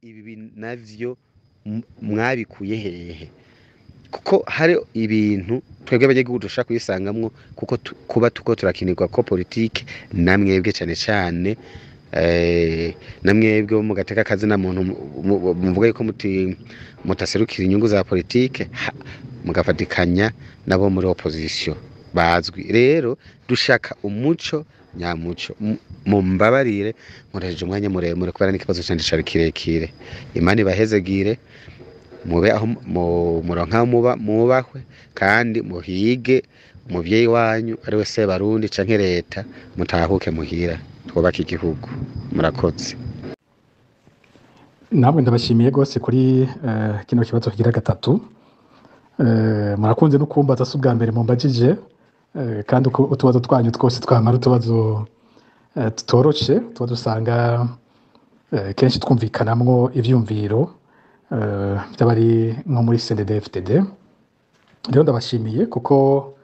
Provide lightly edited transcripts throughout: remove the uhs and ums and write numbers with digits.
Ibi navyo mwabikuye hehe? Kuko hari ibintu twebwe abanyagihugu dushobora kubisangamwo, kuko kuba tuko turakinirwa ko politike na mwebwe cane cane, na mwebwe bo mu gateka kazina muntu muvuga yuko mutaserukira inyungu za politike, mugafatikanya nabo muri opposition bazwi. Rero dushaka umuco nyamuco. Mumbabarire nkoresheje umwanya muremure kubera n'ikibazo canje cari kirekire. Imana ibahezegire, mube aho muronka muba mubahwe, kandi muhige umuvyeyi wanyu ari we Sebarundi canke leta, mutahuke muhira twubake igihugu. Murakoze. Namwe ndabashimiye rwose kuri kino kibazo kigira gatatu. Murakunze no kumbaza, si ubwa mbere mumbajije, kandi uko utubazo twanyu twose twamara utubazo tutoroshe, tuba dusanga kenshi twumvikanamwo ivyumviro by'abari nko muri CNDD-FDD. Rero ndabashimiye kuko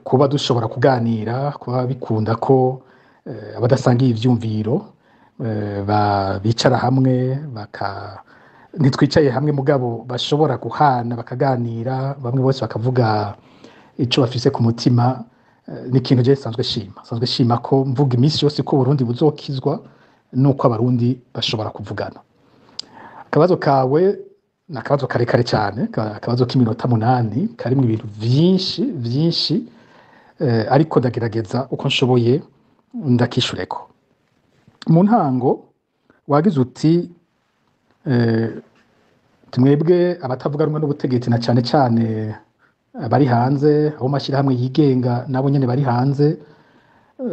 kuba dushobora kuganira, kuba bikunda ko abadasangiye ivyumviro bicara hamwe, baka ntitwicaye hamwe mugabo bashobora guhana bakaganira, bamwe bose bakavuga ico bafise ku mutima, ni ikintu je sanzwe shima. Sanzwe shima ko mvuga iminsi yose ko Burundi buzokizwa nuko Abarundi bashobora kuvugana. Akabazo kawe ni akabazo karekare cyane, akabazo k'iminota 8 karimwo ibintu vyinshi vyinshi, ariko ndagerageza uko nshoboye ndakishureko. Mu ntango wagize uti mwebwe abatavuga rumwe n'ubutegetsi na cane cane abari hanze, abo mashyirahamwe yigenga nabo nyene bari hanze,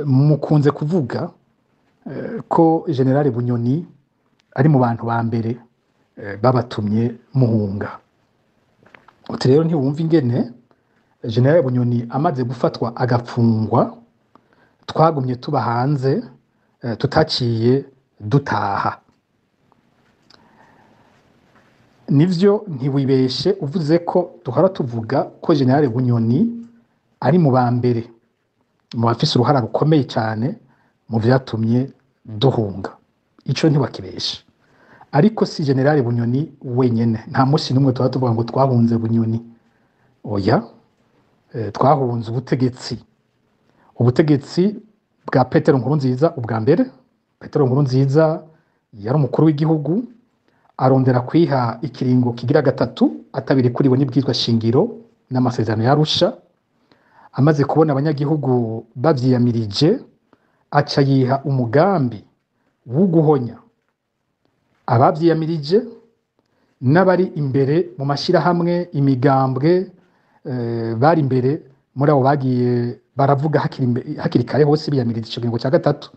mukunze kuvuga ko General Bunyoni ari mu bantu ba mbere babatumye muhunga. Uti rero ntiwumva ingene General Bunyoni amaze gufatwa agapfungwa twagumye tuba hanze, tutaciye dutaha. Nivyo, ntiwibeshe uvuze ko duhora tuvuga ko General Bunyoni ari mu ba mbere mu bafise uruhara rukomeye cyane mu vyatumye duhunga. Ico ntiwakibeshe. Ariko si General Bunyoni wenyene, nta musi n'umwe tuba tuvuga ngo twahunze Bunyoni. Oya, twahunze ubutegetsi. Ubutegetsi bwa Petero Nkurunziza ubwa mbere. Petero Nkurunziza yari umukuru w'igihugu, arondera kwiha ikiringo kigira gatatu atabirikuriwe n'ibwirizwa shingiro n'amasezerano y'Arusha. Amaze kubona abanyagihugu bavyiyamirije, aca yiha umugambi wo guhonya abavyiyamirije n'abari imbere mu mashirahamwe, imigambwe, bari imbere muri abo bagiye baravuga hakiri kare hose biyamiriza ico kiringo cya gatatu,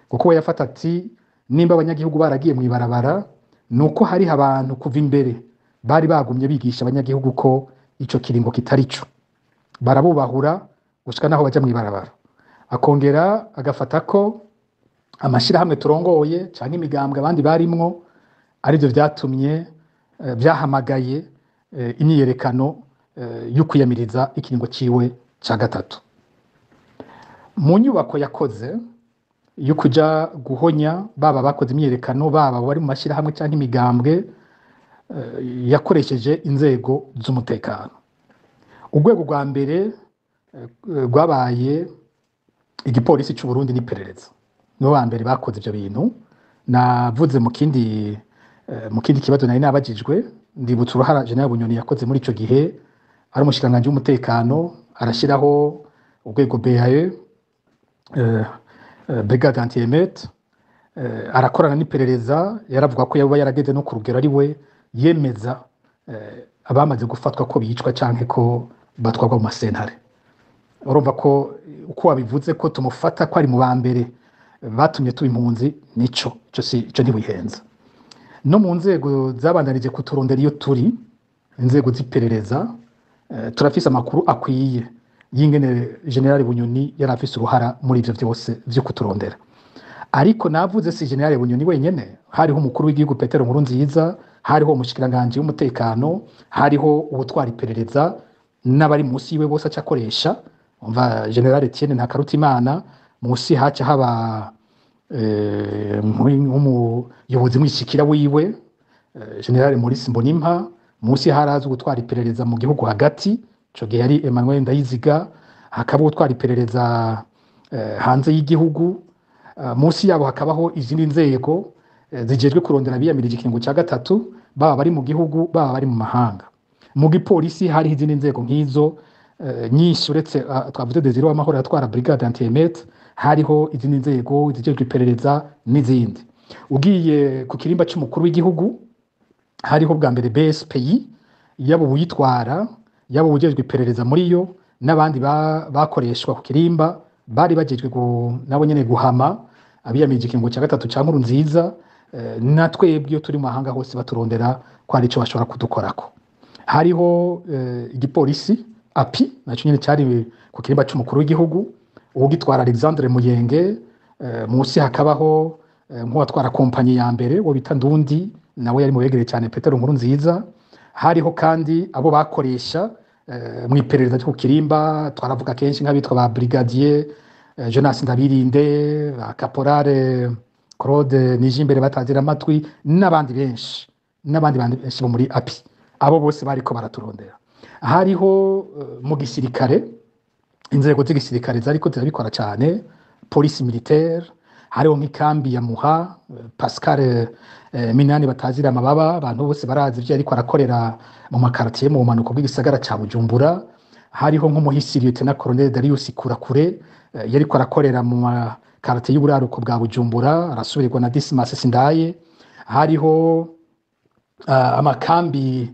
kuko we yafata ati nimba abanyagihugu baragiye mw'ibarabara nuko hari abantu kuva imbere bari bagumye bigisha abanyagihugu ko ico kiringo kitari cyo, barabubahura gushika naho baja mw'ibarabara. Akongera agafata ko amashirahamwe turongoye canke imigambwe abandi barimwo arivyo vyatumye vyahamagaye imyiyerekano yo kwiyamiriza ikiringo ciwe ca gatatu. Mu nyubako yakoze yo kuja guhonya baba bakoze imyiyerekano, baba bari mu mashirahamwe canke imigambwe, yakoresheje inzego z'umutekano. Urwego rwa mbere rwabaye igipolisi c'u Burundi n'iperereza, nibo ba mbere bakoze ivyo bintu. Navuze mu kindi kibazo nari nabajijwe, ndibutsa uruhara General Bunyoni yakoze muri ico gihe ari umushikiranganji w'umutekano, arashiraho urwego BAE, Brigade Anti-Émeute, arakorana n'iperereza. Yaravuga ko yaba yarageze no ku rugero ari we yemeza abamaze gufatwa ko bicwa canke ko batwarwa mu masentare. Urumva ko uko wabivuze ko tumufata ko ari mu ba mbere batumye tuba impunzi, nico ico si ico, ntiwihenza. No mu nzego zabandanije kuturondera iyo turi, inzego z'iperereza, turafise amakuru akwiye y'ingene General Bunyoni yari afise uruhara muri ivyo vyose vyo kuturondera. Ariko navuze si General Bunyoni wenyene, hariho umukuru w'igihugu Petero Nkurunziza, hariho umushikiranganji w'umutekano, hariho ubutwara iperereza n'abari munsi yiwe bose acakoresha. Umva General Etienne Ntakarutimana, munsi haca haba nk'umuyobozi mwishikira wiwe. General Maurice Mbonimpa. Munsi haraza gutwara iperereza mu gihugu hagati, ico gihe yari Emmanuel Ndayiziga, hakaba gutwara iperereza hanze y'igihugu. Munsi yabo hakabaho izindi nzego zijejwe kurondera abiyamirije ikiringo cya gatatu, baba bari mu gihugu, baba bari mu mahanga. Mu gipolisi hariho izindi nzego nk'izo nyinshi, uretse twavuze Desire Uwamahoro yatwara brigade anti-émeute, hariho izindi nzego zijejwe iperereza n'izindi. Ugiye ku kirimba c'umukuru w'igihugu, hariho bwa mbere BSPI, yaba uwuyitwara, yaba uwujejwe iperereza muri yo, n'abandi bakoreshwa ku kirimba bari bajejwe nabo nyene guhama abiyamirije ikiringo cya gatatu ca Nkurunziza. Na twebwe iyo turi mu mahanga hose baturondera ko hari ico bashobora kudukorako. Hariho igipolisi API, naco nyene cari ku kirimba c'umukuru w'igihugu, uwugitwara Alexandre Muyenge. Munsi hakabaho nk'uwatwara kompanyi ya mbere, uwo bita Ndundi, nawe yari mu begereye cyane Petero Nkurunziza. Hariho kandi abo bakoresha mu iperereza ryo ku kirimba, twaravuga kenshi nk'abitwa ba brigadier Jonas Ndabirinde, ba caporal Claude Nijimbere batazira amatwi, n'abandi benshi, n'abandi bandi benshi bo muri API. Abo bose bariko baraturondera. Hariho mu gisirikare, inzego z'igisirikare zariko zirabikora cyane, police militaire. Hariho nk'ikambi ya Muha, Pascal Minani batazira amababa, abantu bose barazi ivyo yariko arakorera mu makartier mu bumanuko bw'igisagara ca Bujumbura. Hariho nk'umuhisi Lieutenant Colonel Darius Kurakure, yariko arakorera mu makartier y'uburaruko bwa Bujumbura, arasubirirwa na Dismas Sindaye. Hariho amakambi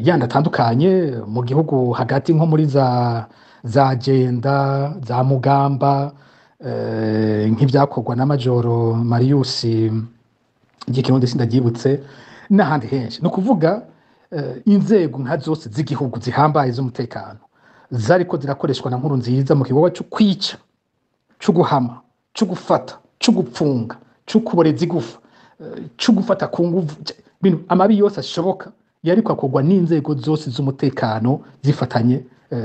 yandi atandukanye mu gihugu hagati, nko muri za Jenda, za Mugamba, nk'ivyakorwa na Majoro Marius igikirundi sindaryibutse, n'ahandi henshi. Ni ukuvuga inzego nka zose z'igihugu zihambaye z'umutekano zariko zirakoreshwa na Nkurunziza mu gikorwa cyo kwica, cyo guhama, cyo gufata, cyo gupfunga, cyo kuboreza igufa, cyo gufata ku nguvu, ibintu amabi yose ashoboka yariko akorwa n'inzego zose z'umutekano zifatanye,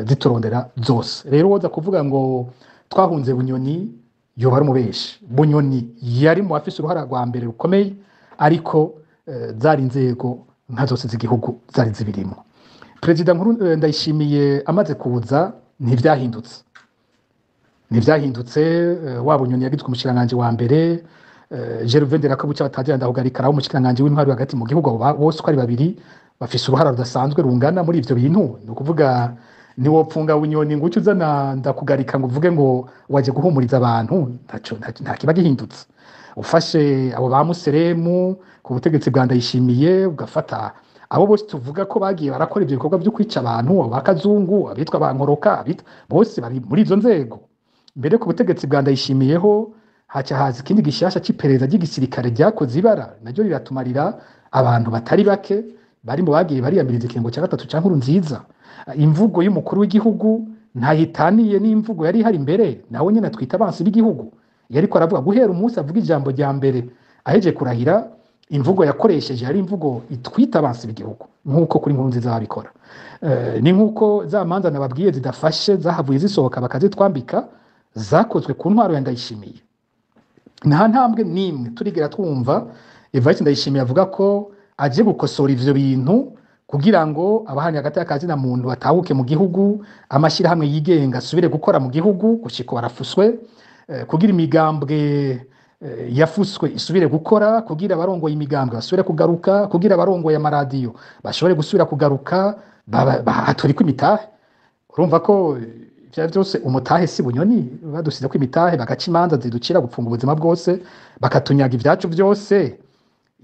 ziturondera zose. Rero woza kuvuga ngo twahunze Bunyoni, yoba ari umubeshi. Bunyoni yari mu bafise uruhara rwa mbere rukomeye, ariko zari inzego nka zose z'igihugu zari zibirimo. Perezida Nkuru Ndayishimiye amaze kuza ntivyahindutse, ntivyahindutse. Wa Bunyoni yagizwe umushikiranganji wa mbere, Gervais Nderakobuca batazira ndahugarika araho umushikiranganji w'intwari hagati mu gihugu. Abo bose uko ari babiri bafise uruhara rudasanzwe rungana muri ivyo bintu. Ni ukuvuga ntiwopfunga Bunyoni ngo uce uzana ndakugarika ngo uvuge ngo waje guhumuriza abantu. Ntaco, nta kiba gihindutse. Ufashe abo ba Museremu ku butegetsi bwa Ndayishimiye, ugafata abo bose tuvuga ko bagiye barakora ivyo bikorwa vyo kwica abantu, abo ba Kazungu, abitwa ba Nkoroka, abitwa bose bari muri izo nzego. Mbere ku butegetsi bwa Ndayishimiyeho haca haza ikindi gishasha c'iperereza ry'igisirikare ryakoze ibara, naryo riratumarira abantu batari bake bari mu bagiye bariyamiriza ikiringo cya gatatu ca Nkurunziza. Imvugo y'umukuru w'igihugu ntahitaniye n'imvugo yari ihari imbere, nawe nyene atwita abansi b'igihugu. Yariko aravuga guhera umunsi avuga ijambo rya mbere aheje kurahira, imvugo yakoresheje yari imvugo itwita abansi b'igihugu, nk'uko kuri Nkurunziza babikora. Ni nk'uko za manza nababwiye zidafashe zahavuye zisohoka bakazitwambika, zakozwe ku ntwaro ya Ndayishimiye. Nta ntambwe n'imwe turigera twumva Evariste Ndayishimiye avuga ko aje gukosora ivyo bintu kugira ngo abahanye hagati y'akazi na muntu batahuke mu gihugu, amashyirahamwe yigenga asubire gukora mu gihugu gushika barafuswe, kugira imigambwe yafuswe isubire gukora, kugira abarongoye imigambwe basubire kugaruka, kugira abarongoye amaradiyo bashobore gusubira kugaruka, bahaturikwa imitahe. Urumva ko ivyo vyose umutahe si Bunyoni, badusize ko imitahe, bagaca imanza ziducira gupfunga ubuzima bwose, bakatunyaga ivyacu vyose.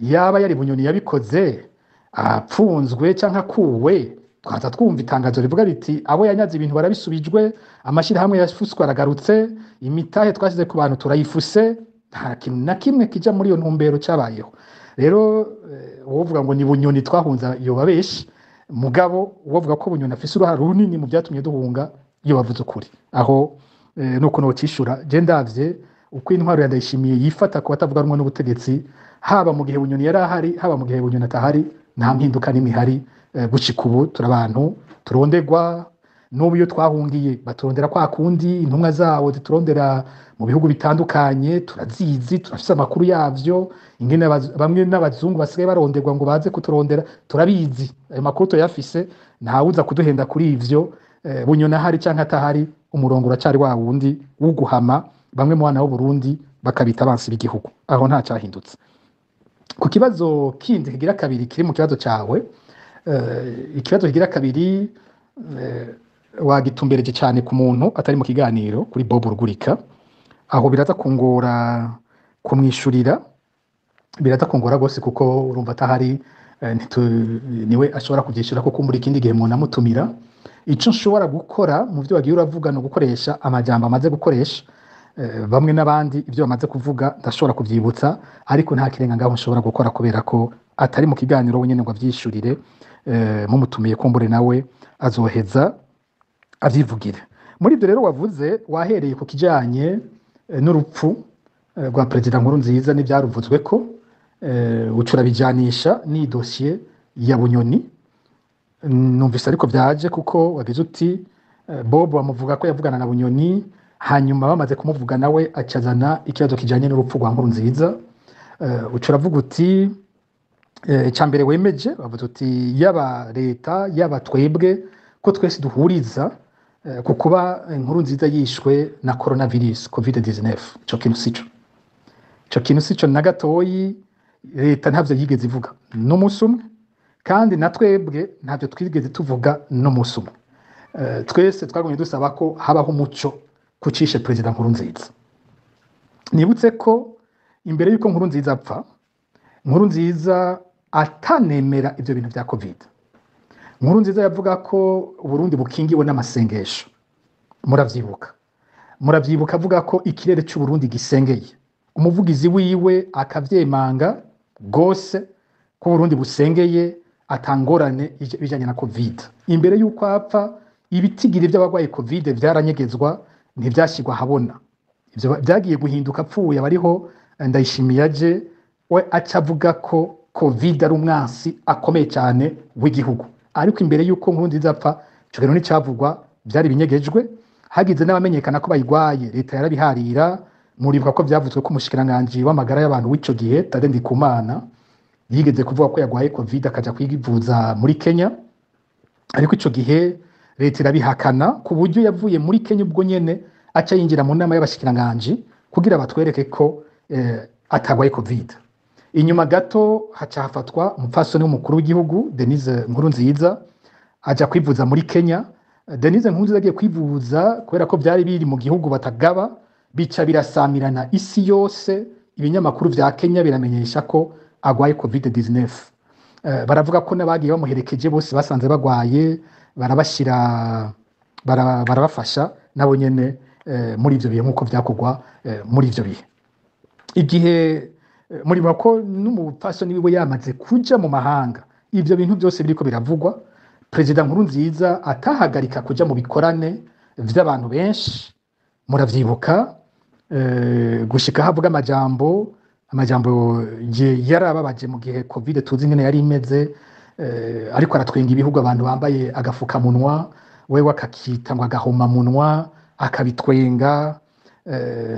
Yaba yari Bunyoni yabikoze apfunzwe canke akuwe, twaza twumva itangazo rivuga riti abo yanyaze ibintu barabisubijwe, amashyirahamwe yafuswe aragarutse, imitahe twasize ku bantu turayifuse. Nta kintu na kimwe kija muri iyo ntumbero cabayeho. Rero uwovuga ngo ni Bunyoni twahunza yoba benshi, mugabo uwovuga ko Bunyoni afise uruhara runini mu vyatumye duhunga iyo bavuze ukuri. Aho nuko nocishura je ndavye uko intwaro ya Ndayishimiye yifata ku batavuga rumwe n'ubutegetsi, haba mu gihe Bunyoni yari ahari, haba mu gihe Bunyoni atahari, nta mpinduka n'imwe ihari. Gushika ubu turi abantu turondegwa. N'ubu iyo twahungiye baturondera kwa kundi, intumwa zabo ziturondera mu bihugu bitandukanye, turazizi, turafise amakuru yavyo, ingene bamwe n'abazungu basigaye baronderwa ngo baze kuturondera, turabizi, ayo makuru turayafise, ntawuza kuduhenda kuri ivyo. Bunyoni ahari canke atahari, umurongo uracari wa wundi wo guhama bamwe mu bana b'Uburundi bakabita abansi b'igihugu. Aho nta cahindutse. Ku kibazo kindi kigira kabiri kiri mu kibazo cawe, ikibazo kigira kabiri wagitumbereje cyane ku muntu atari mu kiganiro, kuri Bob Rugurika. Aho biraza kungora kumwishurira, biraza kungora rwose, kuko urumva atahari, niwe ashobora kubyishura, kuko muri ikindi gihe munamutumira. Ico nshobora gukora mu byo wagiye uravuga ni ugukoresha amajambo amaze gukoresha, bamwe n'abandi ibyo bamaze kuvuga ndashobora kubyibutsa, ariko nta kirenga ngaho nshobora gukora kubera ko atari mu kiganiro wenyine ngo avyishurire. Mumutumiye kumbure nawe azoheza avyivugire. Muri ibyo rero wavuze, wahereye ku kijanye n'urupfu rwa Perezida Nkurunziza n'ivyaruvuzwe ko, uca urabijanisha n'iyi dosiye ya Bunyoni. Numvise ariko vyaje kuko wagize uti Bob bamuvuga ko yavugana na Bunyoni, hanyuma bamaze kumuvuga nawe acazana ikibazo kijanye n'urupfu rwa Nkurunziza. Uca uravuga uti icya mbere wemeje, bavuze uti yaba leta yaba twebwe ko twese duhuriza ku kuba Nkurunziza yishwe na coronavirus COVID-19. Ico kintu sico, ico kintu sico na gatoyi. Leta ntavyo yigeze ivuga n'umunsi umwe, kandi na twebwe ntavyo twigeze tuvuga n'umunsi umwe. Twese twagumye dusaba ko habaho umuco kucishe Perezida Nkurunziza. Nibutse ko imbere y'uko Nkurunziza apfa, Nkurunziza atanemera ivyo bintu vya Covid. Nkurunziza yavuga ko Uburundi bukingiwe n'amasengesho. Muravyibuka, muravyibuka avuga ko ikirere c'Uburundi gisengeye, umuvugizi wiwe akavyemanga gose ko Uburundi busengeye, atangorane bijanye na Covid. Imbere y'uko apfa, ibitigiri by'abarwaye Covid vyaranyegezwa, ntivyashyirwa ahabona. Ivyo vyagiye guhinduka apfuye, abariho Ndayishimiye aje, we aca avuga ko Covid ari umwansi akomeye cyane w'igihugu. Ariko imbere y'uko Nkurunziza apfa, ico kintu nticavugwa, vyari binyegejwe. Hagize n'abamenyekana ko bayigwaye, leta yarabiharira. Muribuka ko vyavuzwe ko umushikiranganji w'amagara y'abantu w'ico gihe, Tade Ndikumana, yigeze kuvuga ko yagwaye Covid akaja kwivuza muri Kenya, ariko ico gihe leta irabihakana, ku buryo yavuye muri Kenya ubwo nyene aca yinjira mu nama y'abashikiranganji kugira batwereke ko atagwaye Covid. Inyuma gato haca hafatwa umupfasoni w'umukuru w'igihugu Denise Nkurunziza, aja kwivuza muri Kenya. Denise Nkurunziza agiye kwivuza, kubera ko vyari biri mu gihugu batagaba, bica birasamirana isi yose, ibinyamakuru vya Kenya biramenyesha ko agwaye COVID-19. Baravuga ko n'abagiye bamuherekeje bose basanze bagwaye, barabashira, barabafasha nabo nyene muri ivyo bihe, nk'uko vyakorwa muri ivyo bihe. Igihe muribuka ko n'umupfasoni wiwe yamaze kuja mu mahanga, ivyo bintu byose biriko biravugwa, Perezida Nkurunziza atahagarika kuja mu bikorane vy'abantu benshi. Muravyibuka gushika havuga amajambo yarababaje mu gihe Covid tuzi ingene yari imeze, ariko aratwenga ibihugu abantu bambaye agafukamunwa, wewe akakita ngo agahomamunwa, akabitwenga.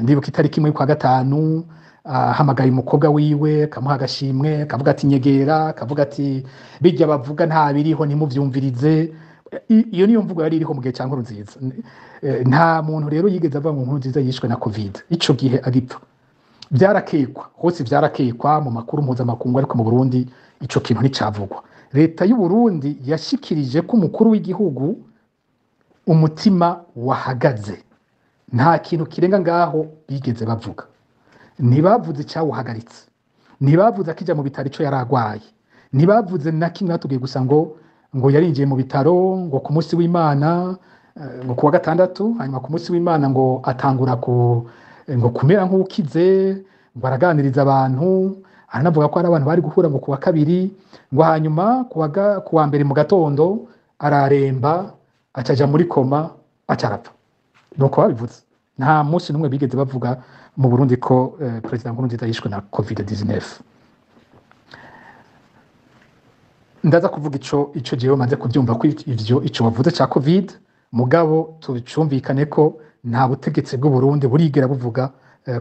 Ndibuka itariki 1 y'ukwa gatanu ahamagaye umukobwa wiwe, akamuha agashimwe, akavuga ati nyegera, akavuga ati bijya bavuga nta biriho, ntimuvyumvirize. Iyo niyo mvugo yari iriho mu gihe cya Nkurunziza. Nta muntu rero yigeze avuga ngo Nkurunziza yishwe na Covid ico gihe agipfa. Vyarakekwa hose, vyarakekwa mu makuru mpuzamakungu, ariko mu Burundi ico kintu nticavugwa. Leta y'u Burundi yashikirije ko umukuru w'igihugu umutima wahagaze, nta kintu kirenga ngaho bigeze bavuga. Ntibavuze icyawuhagaritse, ntibavuze akijya mu bitaro ico yaragwaye, ntibavuze na kimwe. Batubwiye gusa ngo yarinjiye mu bitaro ngo ku munsi w'Imana, ngo kuwa gatandatu, hanyuma ku munsi w'Imana ngo atangura ku ngo kumera nk'ukize, ngo araganiriza abantu, aranavuga ko hari abantu bari guhura ngo kuwa kabiri, ngo hanyuma kuwa mbere mu gatondo araremba, acaja muri koma, acarapfa. Nuko babivuze. Nta munsi n'umwe bigeze bavuga mu Burundi ko Perezida Nkurunziza yishwe na COVID-19. Ndaza kuvuga ico jewe maze kuvyumva ko ivyo ico wavuze ca Covid. Mugabo tubicumvikane ko nta butegetsi bw'u Burundi burigera buvuga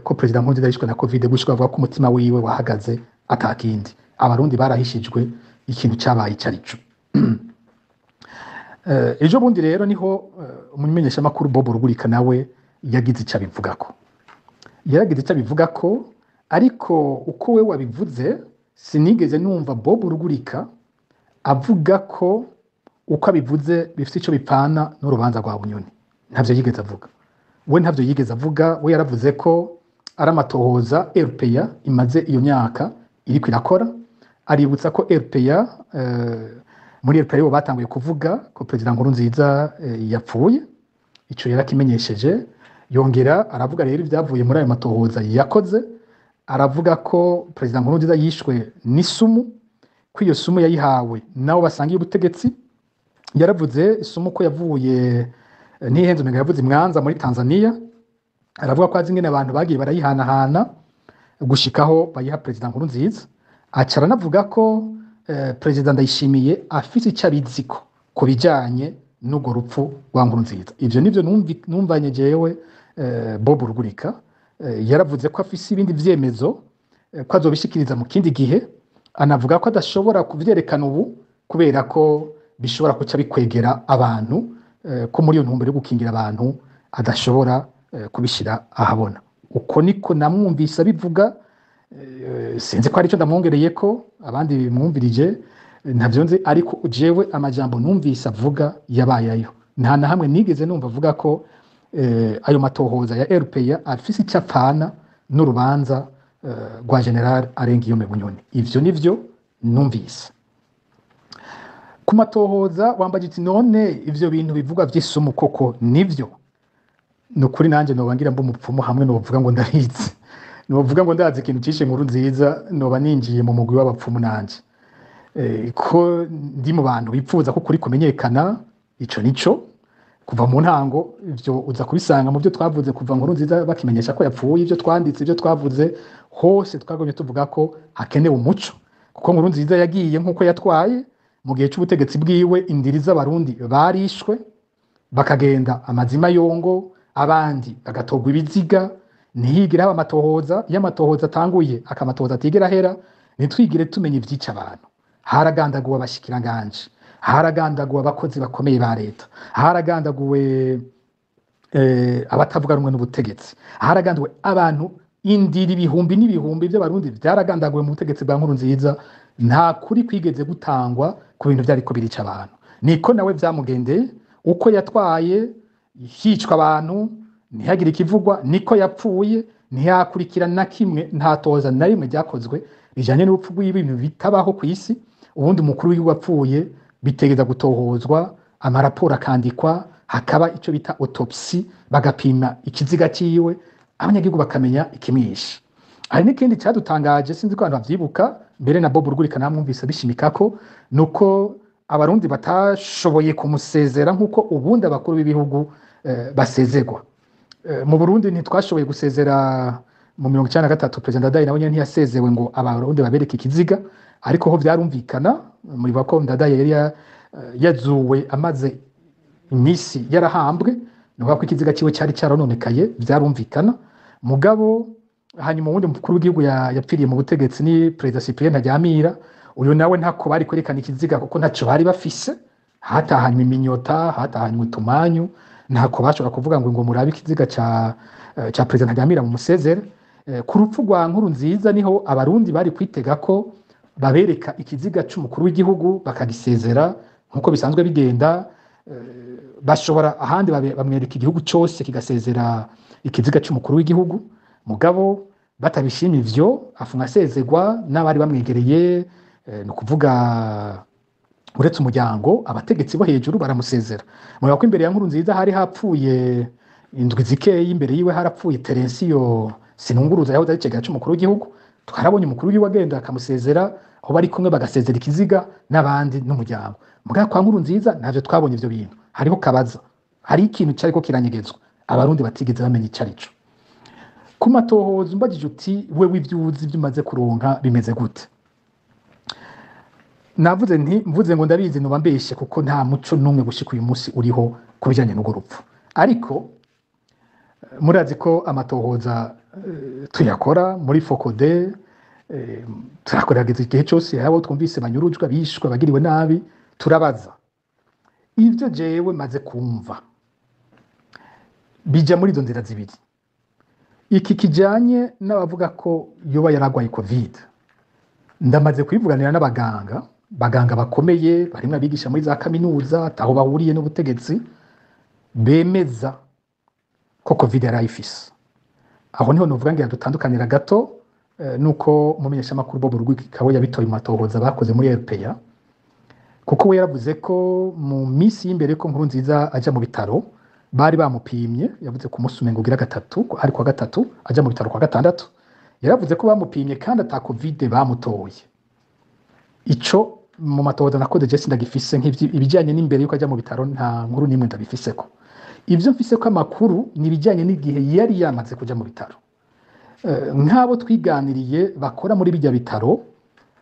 ko perezida Nkurunziza yishwe na Covid, gushika bavuga ko umutima wiwe wahagaze, atakindi. Abarundi barahishijwe ikintu cyabaye ico arico. Ejo bundi rero niho umumenyeshamakuru Bob Rugurika nawe yagize icyo abivugako. Yaragize icyo abivugako, ariko uko we wabivuze sinigeze numva Bob Rugurika avuga ko uko abivuze bifite icyo bipfana n'urubanza rwa Bunyoni. Ntavyo yigeze avuga we, ntavyo yigeze avuga. We yaravuze ko ari amatohoza RPA imaze iyo myaka iriko irakora. Aributsa ko RPA, muri RPA bo batanguye kuvuga ko perezida Nkurunziza yapfuye, ico yarakimenyesheje. Yongera aravuga rero ibyavuye muri ayo matohoza yakoze. Aravuga ko perezida Nkurunziza yishwe n'isumu, ko iyo sumu yayihawe nabo basangiye ubutegetsi. Yaravuze isumu ko yavuye, ntihenze, umenga yavuze i Mwanza muri Tanzania. Aravuga ko azi ingene abantu bagiye barayihanahana gushikaho bayiha perezida Nkurunziza. Aca aranavuga ko perezida Ndayishimiye afise icyo abiziko ku bijanye n'urwo rupfu rwa Nkurunziza. Ivyo nivyo numvanye jewe Bob Rugurika. Yaravuze ko afise ibindi vyemezo, ko azobishikiriza mu kindi gihe. Anavuga ko adashobora kuvyerekana ubu kubera ko bishobora kuca bikwegera abantu, ko muri iyo ntumbero yo gukingira abantu adashobora kubishira ahabona. Uko niko namwumvise abivuga. Sinzi ko hari icyo ndamwongereye ko abandi bimwumvirije, ntavyo nzi, ariko jewe amajambo numvise avuga yabaye ayo. Nta na hamwe nigeze numva avuga ko ayo matohoza ya RPA afise icyo apfana n'urubanza rwa General Arengiyome Bunyoni. Ivyo nivyo numvise. Ku matohoza wambaje uti: "None ivyo bintu bivugwa vy'isumu koko nivyo?" Ni ukuri nanjye noba ngira mba umupfumu hamwe novuga ngo ndabizi, novuga ngo ndazi ikintu cishe Nkurunziza, noba ninjiye mu mugwi w'abapfumu nanje. Ko ndi mu bantu bipfuza ko kuri kumenyekana, ico nico kuva mu ntango. Ivyo uza kubisanga mu byo twavuze kuva Nkurunziza bakimenyesha ko yapfuye. Ibyo twanditse, ibyo twavuze hose, twagumye tuvuga ko hakenewe umuco, kuko Nkurunziza yagiye nk'uko yatwaye. Mu gihe c'ubutegetsi bwiwe indiri z'Abarundi barishwe, bakagenda amazima yongo, abandi bagatorwa ibiziga, ntihigire haba amatohoza. Iyo amatohoza atanguye, akamatohoza atigera ahera, ntitwigire tumenya ivyica abantu. Haragandaguwe abashikiranganje, haragandaguwe abakozi bakomeye ba leta, haragandaguwe abatavuga rumwe n'ubutegetsi, haragandaguwe abantu indiri, ibihumbi n'ibihumbi by'Abarundi byaragandaguwe mu butegetsi bwa Nkurunziza. Nta kuri kwigeze gutangwa ku bintu vyariko birica abantu. Niko nawe vyamugendeye. Uko yatwaye hicwa abantu ntihagire ikivugwa, niko yapfuye ntiyakurikira na kimwe, nta toza na rimwe ryakozwe rijanye n'urupfu rwiwe. Ibintu bitabaho ku isi. Ubundi umukuru w'igihugu apfuye bitegeza gutohozwa, amaraporo akandikwa, hakaba icyo bita autopsy, bagapima ikiziga ciwe, abanyagihugu bakamenya ikimwishe. Hari n'ikindi cyadutangaje, sinzi ko abantu bavyibuka, mbere na Bob Rugurika namwumvise bishimikako, nuko Abarundi batashoboye kumusezera nk'uko ubundi abakuru b'ibihugu basezerwa. Mu Burundi ntitwashoboye gusezera mu 93. Perezida Ndadaye nawe nyene ntiyasezewe ngo Abarundi babereke ikiziga, ariko ho vyarumvikana. Muribuka ko Ndadaye yari yazuwe amaze iminsi yarahambwe, ni ukuvuga ko ikiziga ciwe cyari cyarononekaye, vyarumvikana. Mugabo hanyuma uwundi mukuru w'igihugu yapfiriye mu butegetsi ni perezida Cyprien Ntaryamira. Uyu nawe ntako bari kwerekana ikiziga kuko ntaco bari bafise, hatahanywe iminyota, hatahanywe utumanyu. Ntako bashobora kuvuga ngo murabe ikiziga ca perezida Ntaryamira mu musezere. Ku rupfu rwa Nkurunziza niho Abarundi bari kwitega ko babereka ikiziga c'umukuru w'igihugu bakagisezera nkuko bisanzwe bigenda. Bashobora ahandi bamwereka igihugu cyose kigasezera ikiziga c'umukuru w'igihugu. Mugabo batabishima ivyo, afunga asezerwa n'abari bamwegereye, ni ukuvuga uretse umuryango, abategetsi bo hejuru baramusezera. Mureba ko imbere ya Nkurunziza hari hapfuye indwi zikeyi, imbere yiwe harapfuye Terensiyo Sinunguruza yahoze ari icegera c'umukuru w'igihugu. Twarabonye umukuru w'igihugu agenda akamusezera, aho bari kumwe bagasezera ikiziga n'abandi n'umuryango. Mugabo kwa Nkurunziza ntavyo twabonye ivyo bintu. Hariho kabaza, hari ikintu cariko kiranyegezwa Abarundi batigeze bamenya ico arico. Ku matohoza umbajije uti: "Wewe ivyo uzi, ivyo umaze kuronka bimeze gute?" Navuze nti mvuze ngo ndabizi noba mbeshe, kuko nta muco n'umwe gushika uyu munsi uriho. ku bijanye n'urwo rupfu. Ariko murazi ko amatohoza tuyakora muri FOCODE, turakorageza igihe cyose abo twumvise banyurujwe, bishwe, bagiriwe nabi, turabaza. Ivyo jewe maze kumva bija muri izo nzira zibiri. Iki kijanye n'abavuga ko yoba yaragwaye Covid, ndamaze kubivuganira n'abaganga, baganga bakomeye barimwo abigisha muri za kaminuza ataho bahuriye n'ubutegetsi, bemeza ko Covid yari ayifise. Aho niho novuga ngira dutandukanira gato nuko umumenyeshamakuru Bob Rugurika we yabitoye mu matohoza bakoze muri RPA, kuko we yaravuze ko mu minsi y'imbere ko Nkurunziza aja mu bitaro bari bamupimye, yavuze ku munsi umengo ugira gatatu, ari kuwa gatatu aja mu bitaro kuwa gatandatu, yaravuze ko bamupimye kandi ata Covid bamutoye. Ico mu matohoza nakoze je sindagifise, ibijanye n'imbere yuko aja mu bitaro nta nkuru n'imwe ndabifiseko. Ivyo mfise ko amakuru ni ibijanye n'igihe yari yamaze kuja mu bitaro. Nk'abo twiganiriye bakora muri bijya bitaro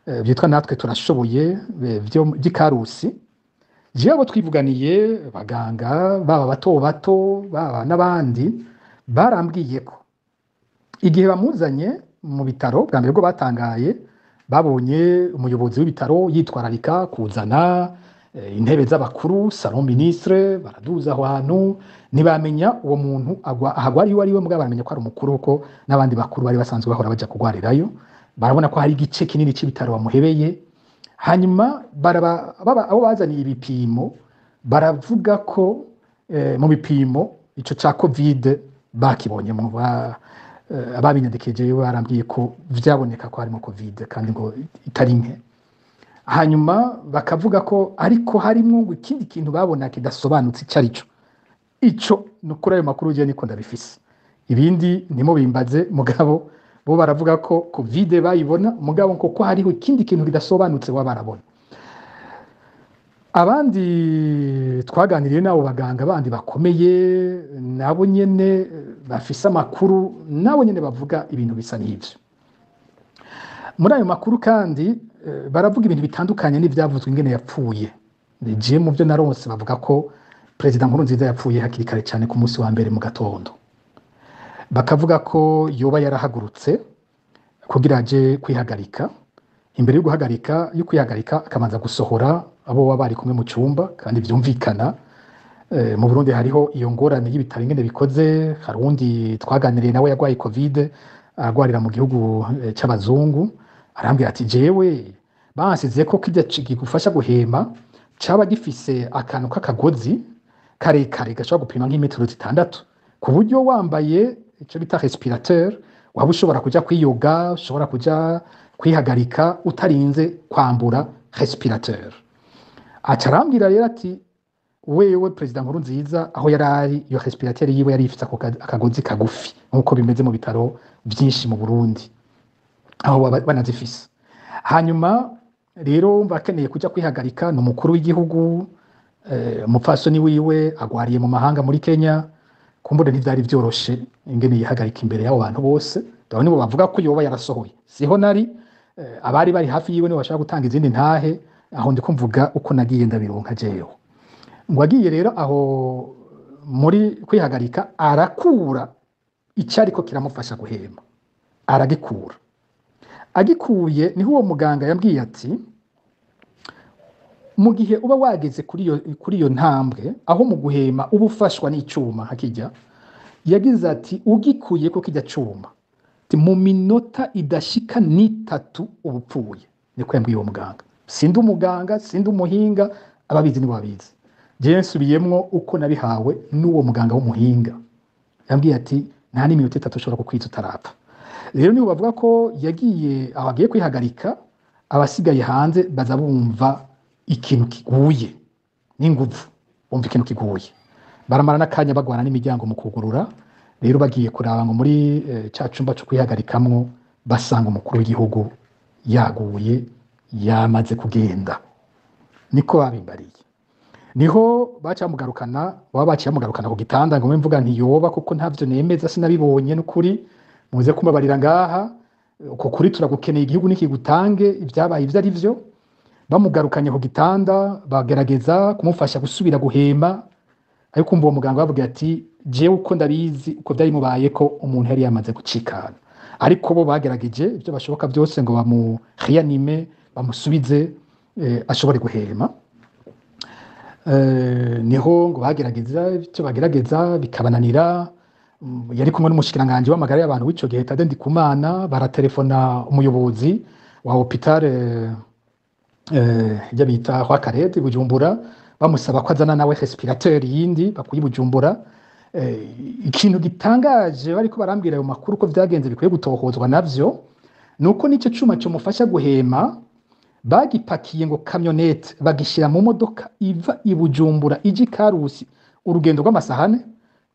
byitwa Natwe Turashoboye by'Ikarusi, jewe abo twivuganiye baganga baba bato bato baba n'abandi barambwiye ko igihe bamuzanye mu bitaro bwa mbere bwo batangaye babonye umuyobozi w'ibitaro yitwararika kuzana intebe z'abakuru, salon ministre, baraduza aho hantu, ntibamenya uwo muntu ahagwariye uwo ari we, mugabo baramenya ko ari umukuru kuko n'abandi bakuru bari basanzwe bahora baja kugwarirayo. Barabona ko hari igice kinini c'ibitaro bamuhebeye. Hanyuma abo bazaniye ibipimo baravuga ko mu bipimo ico ca Covid bakibonyemo, ababinyandikije barambwiye ko vyaboneka ko harimo Covid kandi ngo itari nke. Hanyuma bakavuga ko ariko harimwo ngo ikindi kintu babona kidasobanutse ico arico. Ico nukuri ayo makuru je niko ndabifise, ibindi ntimubimbaze, mugabo bo baravuga ko Covid bayibona, mugabo ko hariho ikindi kintu kidasobanutse baba barabona. Abandi twaganiriye n'abo baganga bandi bakomeye nabo nyene bafise amakuru, nabo nyene bavuga ibintu bisa n'ivyo. Muri ayo makuru kandi baravuga ibintu bitandukanye n'ivyavuzwe ingene yapfuye. Je mu vyo naronse bavuga ko Perezida Nkurunziza yapfuye hakiri kare cyane ku munsi wa mbere mu gatondo. Bakavuga ko yoba yarahagurutse kugira aje kwihagarika, imbere yo guhagarika yo kwihagarika akabanza gusohora abo baba bari kumwe mu cyumba, kandi vyumvikana. Mu Burundi hariho iyo ngorane y'ibitaro ingene bikoze. Hari uwundi twaganiriye nawe yagwaye Covid agwarira mu gihugu c'abazungu, arambwira ati jewe bansize ko kirya kigufasha guhema caba gifise akantu k'akagozi karekare gashobora gupima nk'imetero 6, ku buryo wambaye ico bita respirateur waba ushobora kuja kwiyoga, ushobora kuja kwihagarika utarinze kwambura respirateur. Aca arambwira rero ati wewe Perezida Nkurunziza aho yari ari iyo respirateur yiwe yari ifise akagozi kagufi nkuko bimeze mu bitaro vyinshi mu Burundi aho banazifise. Hanyuma rero bakeneye kuja kwihagarika, ni umukuru w'igihugu, umupfasoni wiwe agwariye mu mahanga muri Kenya, kumbure ntivyari vyoroshe ingene yihagarika imbere y'abo bantu bose. Dore nibo bavuga ko yoba yarasohoye, siho nari, abari bari hafi yiwe nibo bashaka gutanga izindi ntahe, aho ndiko mvuga uko nagiye ndabironka jewe. Ngo agiye rero aho muri kwihagarika arakura icyariko kiramufasha guhema, aragikura. Agikuye niho uwo muganga yambwiye ati mu gihe uba wageze kuri iyo ntambwe aho mu guhema uba ufashwa n'icuma hakijya, yagize ati ugikuye ko kijya cuma ati mu minota idashika n'itatu uba upfuye. Niko yambwiye uwo muganga. Sindi umuganga, sindi umuhinga, ababizi nibo babizi. Jewe nsubiyemwo uko nabihawe n'uwo muganga w'umuhinga, yambwiye ati nta n'iminota itatu ushobora kukwica utarapfa. Rero nibo bavuga ko yagiye aho agiye kwihagarika, abasigaye hanze baza bumva ikintu kiguye n'inguvu, bumva ikintu kiguye, baramara n'akanya bagwana n'imiryango mu kugurura. Rero bagiye kuraba ngo muri ca cumba co kwihagarikamwo basanga umukuru w'igihugu yaguye, yamaze kugenda. Niko babimbariye. Niho baca bamugarukana, baba baciye bamugarukana ku gitanda, ngo mvuga nti yoba kuko ntavyo nemeza, sinabibonye n'ukuri, muze kumbabarira ngaha, uko kuri turagukeneye, igihugu nikigutange ibyabaye ivyo ari vyo. Bamugarukanye ku gitanda bagerageza kumufasha gusubira guhema, Ariko umva uwo muganga bavuga ati jewe uko ndabizi, uko byari bimubaye, ko umuntu yari yamaze gucikana, ariko bo bagerageje ibyo bashoboka byose ngo bamu réanime, bamusubize ashobore guhema. Niho ngo bagerageza icyo bagerageza bikabananira. Yari kumwe n'umushikiranganji w'amagara y'abantu w'ico gihe, Tade Ndikumana. Baratelefona umuyobozi wa hôpital ibyo bita Roi Khaled i Bujumbura, bamusaba ko azana nawe respirateur yindi bakuye i Bujumbura. Ikintu gitangaje, bariko barambwira ayo makuru ko vyagenze, bikwiye gutohozwa navyo, nuko n'icyo cuma cyomufasha guhema bagipakiye ngo camionnette, bagishyira mu modoka iva i Bujumbura ija i Karusi, urugendo rw'amasahane,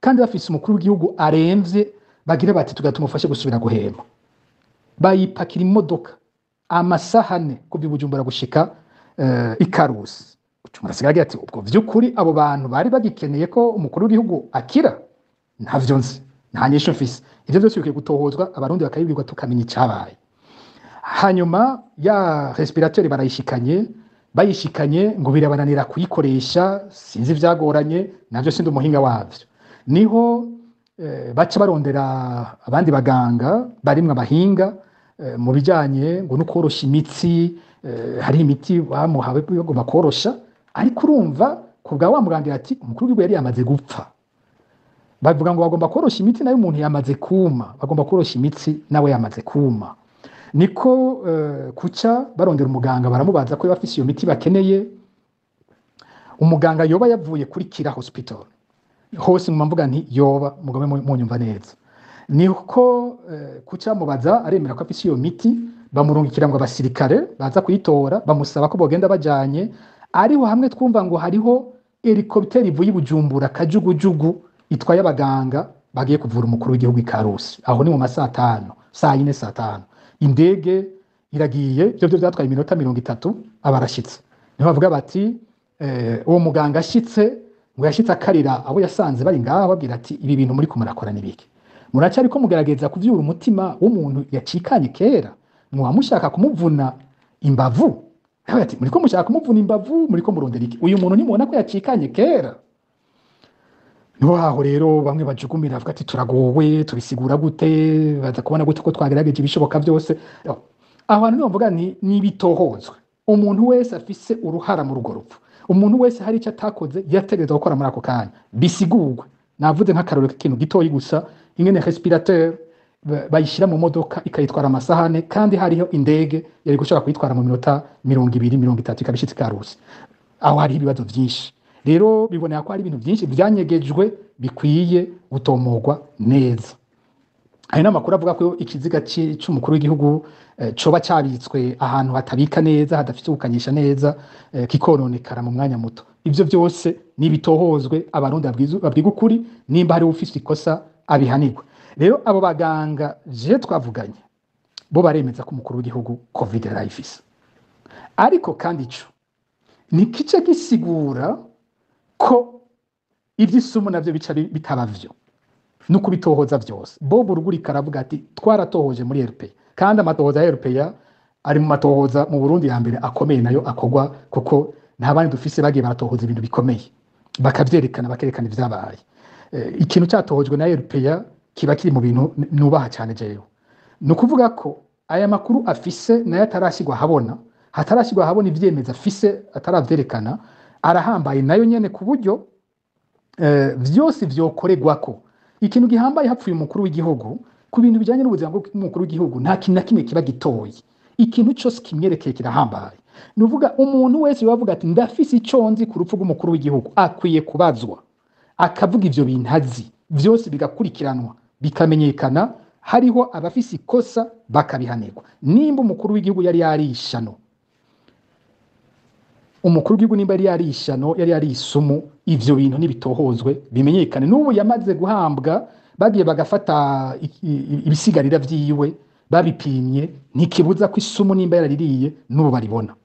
kandi bafise umukuru w'igihugu aremvye. Bagira bati tugira tumufashe gusubira guhema, bayipakira imodoka amasahane kuva i Bujumbura gushika i Karusi. Umuntu asigaye agira ati ubwo vy'ukuri abo bantu bari bagikeneye ko umukuru w'igihugu akira? Ntavyo nzi, nta nyishu mfise. Ivyo vyose bikwiye gutohozwa, Abarundi bakabibwirwa, tukamenya icabaye. Hanyuma ya respirateur barayishikanye, bayishikanye ngo birabananira kuyikoresha, sinzi ivyagoranye navyo, sindi umuhinga wavyo. Niho baca barondera abandi baganga barimwo abahinga mu bijanye ngo no korosha imitsi. Hari imiti bamuhawe bagomba korosha, ariko urumva ku bwa wa muganga ati umukuru w'igihugu yari yamaze gupfa. Bavuga ngo bagomba korosha imitsi, nayo umuntu yamaze kuma, bagomba korosha imitsi nawe yamaze kuma. Niko kuca barondera umuganga, baramubaza ko bafise iyo miti bakeneye. Umuganga yoba yavuye kuri Kira Hospital hose, mu mvuga nti yoba mugome munyumva neza. Niko kuca mubaza, aremera ko afise iyo miti. Bamurungikira ngo abasirikare baza kuyitora, bamusaba ko bogenda bajanye. Ariho hamwe twumva ngo hariho hélicoptère ivuye i Bujumbura, kajugujugu itwaye abaganga bagiye kuvura umukuru w'igihugu i Karusi. Aho ni mu ma 5:00, 4:00, 5:00, indege iragiye. Ibyo byo byatwaye iminota 30, abarashitse. Niho bavuga bati uwo muganga ashitse, ngo yashitse akarira abo yasanze bari ngaho, babwira ati ibi bintu muri kumurakora nibiki? Muracyariko mugerageza kuvyura umutima w'umuntu yacikanye kera, muba mushaka kumuvuna imbavu. Aravuga ati muriko mushaka kumuvuna imbavu, muriko murondera iki? Uyu muntu nimubona ko yacikanye kera. Niho haho rero bamwe bajugumira, bavuga ati turagowe, tubisigura gute? Baza kubona gute ko twagerageje ibishoboka byose? Aho hantu niho mvuga nti nibitohozwe, umuntu wese afise uruhara muri urwo rupfu, umuntu wese hari icyo atakoze yategerezwa gukora muri ako kanya, bisigurwe. Navuze nk'akarorero k'ikintu gitoyi gusa, ingene respirateur bayishyira mu modoka ikayitwara amasahane, kandi hariho indege yari gushobora kuyitwara mu minota 20, 30, ikaba ishitse i Karusi. Aho hariho ibibazo byinshi. Rero biboneka ko hari ibintu byinshi byanyegejwe bikwiye gutomogwa neza. Hari n'amakuru avuga ko ikiziga c'umukuru w'igihugu coba cabitswe ahantu hatabika neza, hadafite ubukanyisha neza, kikononekara mu mwanya muto. Ivyo byose nibitohozwe, Abarundi babwirwe ukuri, nimba hari ufise ikosa abihanirwe. Rero abo baganga je twavuganye bo baremeza ko umukuru w'igihugu COVID yarayifise, ariko kandi ico nikice gisigura ko ivy'isumu navyo bica bitaba vyo no kubitohoza vyose. Bob Rugurika aravuga ati twaratohoje muri RPA, kandi amatohoza ya RPA ari mu matohoza mu Burundi ya mbere akomeye nayo akogwa, kuko nta bandi dufise bagiye baratohoza ibintu bikomeye, bakavyerekana, bakerekana ivyabaye. Ikintu cyatohojwe na RPA kiba kiri mu bintu nubaha cyane jewe. Ni ukuvuga ko aya makuru afise nayo atarashyirwa ahabona, hatarashyirwa ahabona ivyemeza afise, ataravyerekana, arahambaye nayo nyene, ku buryo vyose vyokorerwako. Ikintu gihambaye, hapfuye umukuru w'igihugu, ku bintu bijyanye n'ubuzima bw'umukuru w'igihugu nta kintu na kimwe kiba gitoye, ikintu cyose kimwerekeye kirahambaye. Ni uvuga umuntu wese wavuga ati ndafise ico nzi ku rupfu rw'umukuru w'igihugu akwiye kubazwa, akavuga ivyo bintu azi vyose, bigakurikiranwa, bikamenyekana, hariho abafise ikosa bakabihanirwa. Nimba umukuru w'igihugu yari yarishano, umukuru w'igihugu nimba yari yarishano, yari yari isumu, ivyo bintu nibitohozwe bimenyekane. N'ubu yamaze guhambwa, bagiye bagafata ibisigarira vyiwe babipimye, ntikibuza ko isumu nimba yaraririye n'ubu baribona.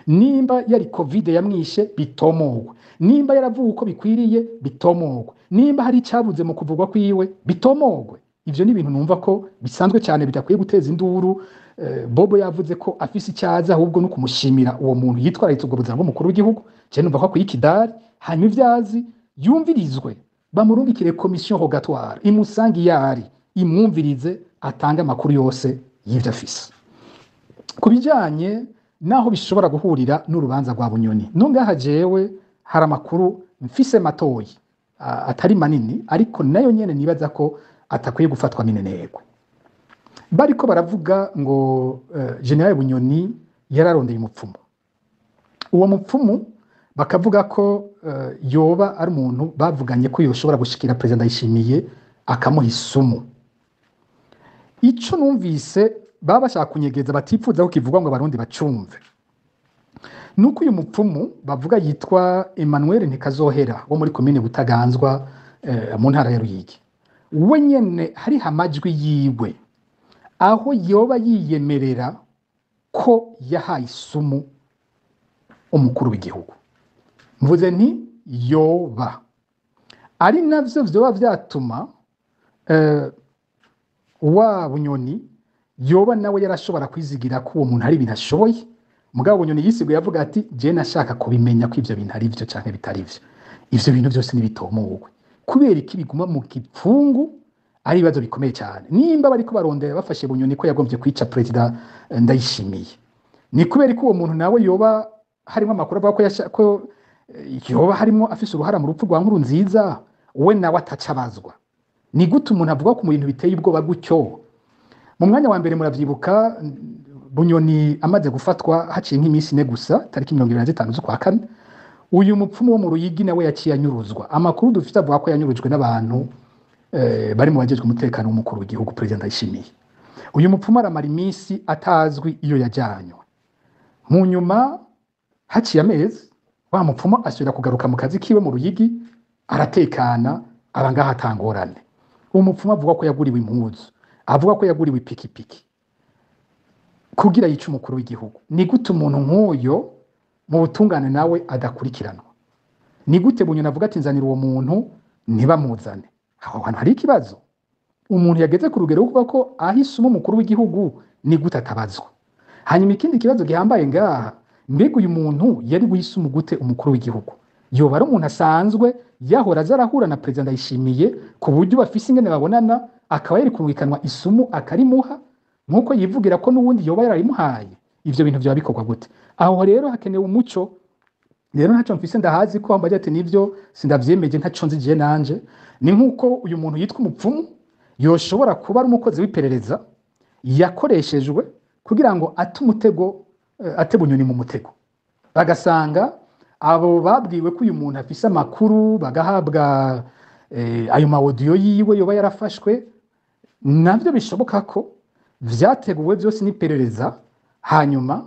Nimba yari COVID yamwishe, bitomogwe. Nimba yaravuwe uko bikwiriye, bitomogwe. Nimba hari icyabuze mu kuvugwa kwiwe, bitomogwe. Ivyo ni ibintu numva ko bisanzwe cyane, bidakwiye guteza induru. Bobo yavuze ko afise icyaza, ahubwo no kumushimira uwo muntu yitwararitse ubwo buzima bw'umukuru w'igihugu. Je numva ko akwiye ikidari, hanyuma ivyazi Yumvirizwe, bamurungikire commission rogatoire, imusange iyo ari, imwumvirize, atange amakuru yose y'ivyo afise. Ku bijanye naho bishobora guhurira n'urubanza rwa Bunyoni, no ngaha jewe hari amakuru mfise matoyi, atari manini, ariko nayo nyene nibaza ko atakwiye gufatwa minenegwe. Bariko baravuga ngo General Bunyoni yararondeye umupfumu. Uwo mupfumu bakavuga ko yoba ari umuntu bavuganye ko yoshobora gushikira Perezida Ndayishimiye akamuha isumu. Ico numvise baba bashaka kunyegeza, batipfuza ko kivugwa ngo Abarundi bacumve, nuko uyu mupfumu bavuga yitwa Emmanuel Ntikazohera wo muri komine Butaganzwa, mu ntara ya Ruyigi, we nyene hariho amajwi yiwe aho yoba yiyemerera ko yahaye isumu umukuru w'igihugu. Mvuze nti yoba ari navyo vyoba vyatuma wa Bunyoni yoba nawe yarashobora kwizigira ko uwo muntu hari ibintu ashoboye. Mugabo Bunyoni yisiguye avuga ati je nashaka kubimenya ko ivyo bintu ari vyo canke bitari vyo. Ivyo bintu vyose nibitomowe. Kubera iki biguma mu gipfungu? Ari ibibazo bikomeye cyane. Nimba bariko barondera bafashe Bunyoni ko yagombye kwica Perezida Ndayishimiye, ni kubera ko uwo muntu nawe yoba harimo amakuru avuga ko ko yoba harimo afise uruhara mu rupfu rwa Nkurunziza, we nawe atacabazwa. Ni gute umuntu avuga ko mu bintu biteye ubwoba gutyo? Mu mwanya wa mbere muravyibuka, Bunyoni amaze gufatwa haciye nk'iminsi ine gusa, tariki 25 z'ukwa kane, uyu mupfumu wo mu Ruyigi nawe yaciye anyuruzwa. Amakuru dufite avuga ko yanyurujwe n'abantu bari mu bajejwe umutekano w'umukuru w'igihugu Perezida Ndayishimiye. Uyu mupfumu aramara iminsi atazwi iyo yajanywe. Mu nyuma haciye amezi, wa mupfumu asubira kugaruka mu kazi kiwe mu Ruyigi, aratekana, aba ngaho atangorane. Uwo mupfumu avuga ko yaguriwe impuzu, avuga ko yaguriwe ipikipiki kugira yice umukuru w'igihugu. Ni gute umuntu nk'uyo mu butungane nawe adakurikiranwa? Ni gute Bunyoni avuga ati nzanira uwo muntu, ntibamuzane? Aho hantu hari ikibazo. Umuntu yageze ku rugero rwo kuvuga ko ahisemo umukuru w'igihugu, ni gute atabazwa? Hanyuma ikindi kibazo gihambaye ngaha, mbega uyu muntu yari guhisemo gute umukuru w'igihugu? Yoba ari umuntu asanzwe yahora aza arahura na Perezida Ndayishimiye ku buryo bafise ingene babonana, akaba yari kumvikanwa isumu akarimuha nkuko yivugira ko n'ubundi yoba yararimuhaye? Ivyo bintu vyoba bikorwa gute? Aho rero hakenewe umuco. Rero ntaco mfise ndahazi ko wambaye ati nivyo sindavyemeje, ntaco nzi je nanje. Ni nkuko uyu muntu yitwa umupfumu yoshobora kuba ari umukozi w'iperereza yakoreshejwe kugira ngo ate umutego, ate Bunyoni mu mutego. Bagasanga abo babwiwe ko uyu muntu afise amakuru, bagahabwa ayo ma audio yiwe yoba yarafashwe, navyo bishoboka ko vyateguwe byose n'iperereza, hanyuma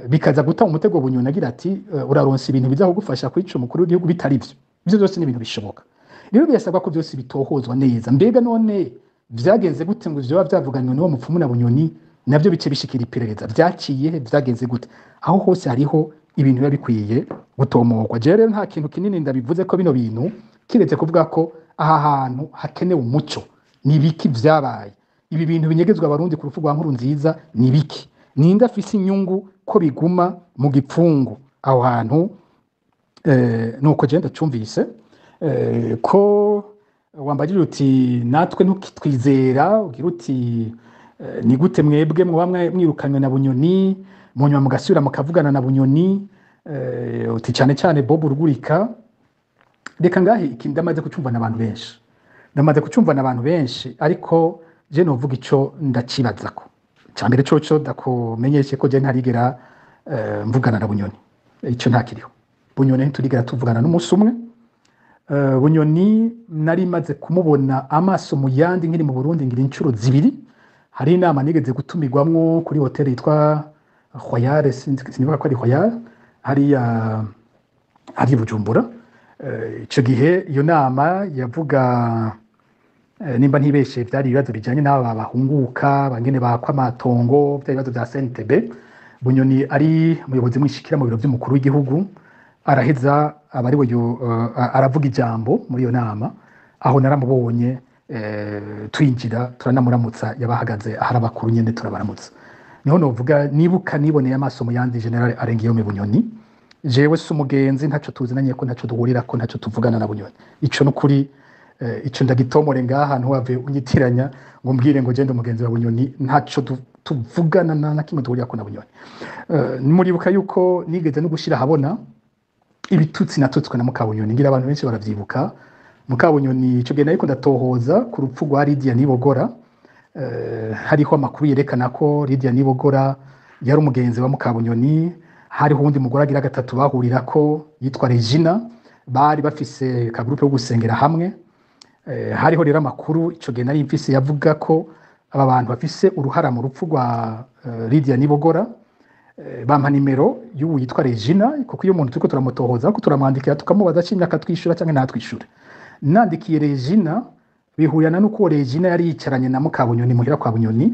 bikaza guta umutego Bunyoni agira ati uraronsa ibintu biza kugufasha kwica umukuru w'igihugu bitari vyo. Ivyo byose ni ibintu bishoboka. Rero birasabwa ko byose bitohozwa neza. Mbega none vyagenze gute ngo vyoba vyavuganywe n'uwo mupfumu na Bunyoni navyo bice bishikira iperereza? Vyaciye he? Vyagenze gute? Aho hose hariho ibintu biba bikwiye gutomorwa. Jewe rero nta kintu kinini ndabivuze ko bino bintu, kiretse kuvuga ko aha hantu hakenewe umuco. Ni biki vyabaye? Ibi bintu binyegezwa Abarundi ku rupfu rwa Nkurunziza ni biki? Ninde afise inyungu ko biguma mu gipfungu aho hantu? Nuko je ndacumvise ko wambagirira uti natwe ntukitwizera, ugira uti ni gute mwebwe muba mwirukanywe na Bunyoni, mu nyuma mugasubira mukavugana na Bunyoni, uti cyane cyane Bob Rugurika. Reka ngahe iki ndamaze kucumva n'abantu benshi, ndamaze kucumva n'abantu benshi, ariko je novuga ico ndacibazako. Cambere coco ndakumenyeshe ko je ntarigera mvugana na Bunyoni, ico ntakiriho. Bunyoni ntiturigera tuvugana n'umunsi umwe. Bunyoni nari maze kumubona amaso mu yandi nkiri mu Burundi ngira inshuro zibiri. Hari inama nigeze gutumirwamwo kuri hotel yitwa Royal, sinibuka ko ari Royal, hariya hari Bujumbura. Ico gihe iyo nama yavuga, nimba ntibeshe, byari ibibazo bijanye n'aba bahunguka bangene bakwa amatongo, byari ibibazo bya CNTB. Bunyoni ari umuyobozi mwishikira mu biro by'umukuru w'igihugu, araheza aba ari we aravuga ijambo muri iyo nama. Aho naramubonye, twinjira turanamuramutsa, yabahagaze ahari abakuru nyene turabaramutsa. Niho novuga nibuka niboneye amaso mu yandi General Arengiyome Bunyoni. Jewe si umugenzi, ntaco tuzinanye ko, ntaco duhurirako, ntaco tuvugana na Bunyoni. Ico nukuri, ico ndagitomore ngaha, ntiwave unyitiranya ngo mbwire ngo genda umugenzi wa Bunyoni. Ntaco tuvugana na kimwe duhurirako na Bunyoni. Muribuka yuko nigeze no gushira ahabona ibitutsi natutswe na Mukabunyoni, ngira abantu benshi baravyibuka. Mukabunyoni ico gihe nariko ndatohoza ku rupfu rwa Lydia Nibogora. Hariho amakuru yerekana ko Lydia Nibogora yari umugenzi wa Mukabunyoni, hariho uwundi mugore agira gatatu bahurirako yitwa Regina, bari bafise ka groupe yo gusengera hamwe. Hariho rero amakuru ico gihe nari mfise yavuga ko aba bantu bafise uruhara mu rupfu rwa Lydia Nibogora. Bampa nimero y'uwu yitwa Regina, kuko iyo umuntu turiko turamutohoza ko turamwandikira tukamubaza ashimye akatwishyura cyangwa ntatwishyure. Nandikiye Regina, bihurirana n'uko uwo Regina yari yicaranye na Mukabunyoni muhira kwa Bunyoni,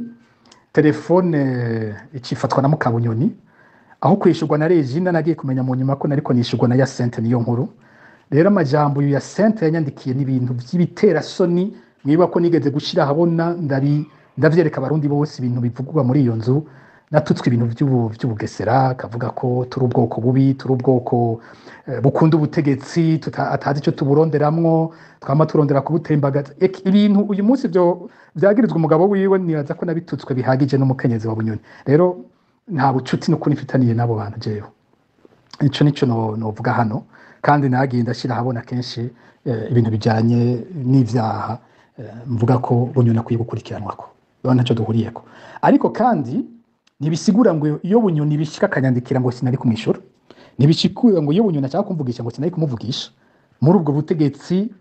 telefone icifatwa na Mukabunyoni. Aho kwishyurwa na Regina, nagiye kumenya mu nyuma ko nariko nishyurwa na Yasente niyo nkuru. Rero amajambo uyu Yasente yanyandikiye ni ibintu by'ibiterasoni, mwiba ko nigeze gushira ahabona, ndavyereka abarundi bose ibintu bivugwa muri iyo nzu. Natutswe ibintu vy'ubugesera, akavuga ko turi ubwoko bubi, turi ubwoko bukunda ubutegetsi, atazi icyo tuburonderamwo, twama turondera kubutembagaza. Ibintu uyu munsi byo vyagirizwa umugabo wiwe, nibaza ko nabitutswe bihagije n'umukenyezi wa Bunyoni. Rero nta bucuti n'ukuri mfitaniye n'abo bantu jewe. Ico nico novuga hano, kandi nagiye ndashira ahabona kenshi ibintu bijanye n'ivyaha, mvuga ko Bunyoni akwiye gukurikiranwako, rero ntaco duhuriyeko. Ariko kandi ntibisigura ngo iyo Bunyoni bishika akanyandikira ngo sinari kumwishura, ntibisigura ngo iyo Bunyoni ashaka kumvugisha ngo sinari kumuvugisha. Muri ubwo butegetsi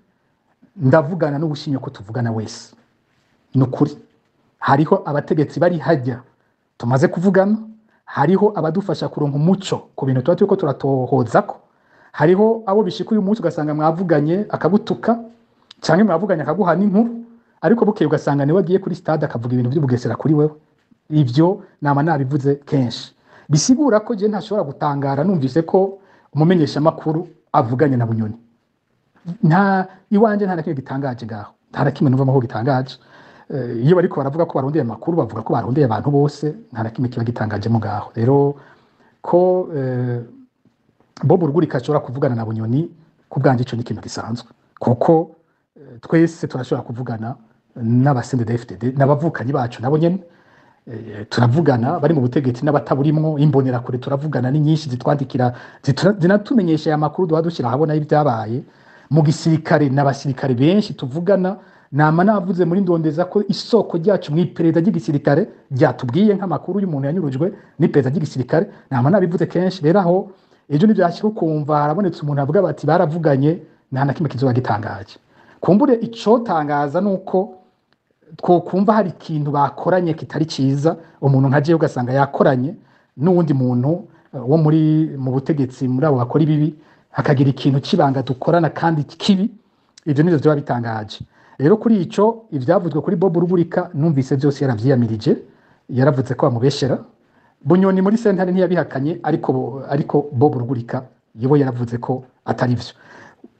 ndavugana n'ubushimye ko tuvugana wese, ni ukuri. Hariho abategetsi bari hajya tumaze kuvugana, hariho abadufasha kuronka umuco ku bintu tuba turiko turatohozako, hariho abo bishika uyu munsi ugasanga mwavuganye akagutuka, canke mwavuganye akaguha n'inkuru, ariko bukeye ugasanga niwe agiye kuri stade akavuga ibintu vy'ubugesera kuri wewe. Ivyo nama nabivuze kenshi, bisigura ko je ntashobora gutangara numvise ko umumenyeshamakuru avuganye na Bunyoni. Nta iwanje nta na kimwe gitangaje ngaho, nta na kimwe numva ko gitangaje. Iyo bariko baravuga ko barondeye amakuru, bavuga ko barondeye abantu bose, nta na kimwe kiba gitangajemo ngaho. Rero ko Bob Rugurika ashobora kuvugana na Bunyoni, ku bwanje ico ni ikintu gisanzwe, kuko twese turashobora kuvugana n'aba CNDD-FDD n'abavukanyi bacu, nabo nyene turavugana, bari mu butegetsi n'abataburimwo, imbonerakure turavugana, ni nyinshi zitwandikira, zinatumenyesha aya makuru duha dushyira ahabona y'ibyabaye mu gisirikare. N'abasirikare benshi tuvugana. Nama navuze muri ndondeza ko isoko ryacu mu iperereza ry'igisirikare ryatubwiye nk'amakuru y'umuntu yanyurujwe n'iperereza ry'igisirikare. Nama nabivuze kenshi. Rero aho ejo ntibyashyira ukumva harabonetse umuntu avuga bati baravuganye, nta na kimwe kizoba gitangaje. Kumbure icotangaza nuko twokumva hari ikintu bakoranye kitari ciza, umuntu nka jewe ugasanga yakoranye n'uwundi muntu wo muri mu butegetsi, muri abo bakora ibibi, hakagira ikintu kibanga dukorana kandi kibi, ivyo nivyo vyoba bitangaje. Rero kuri ico ivyavuzwe kuri Bob Rugurika, numvise vyose yaravyiyamirije, yaravuze ko bamubeshera. Bunyoni muri sentare ntiyabihakanye, ariko Bob Rugurika yewe yaravuze ko atari vyo.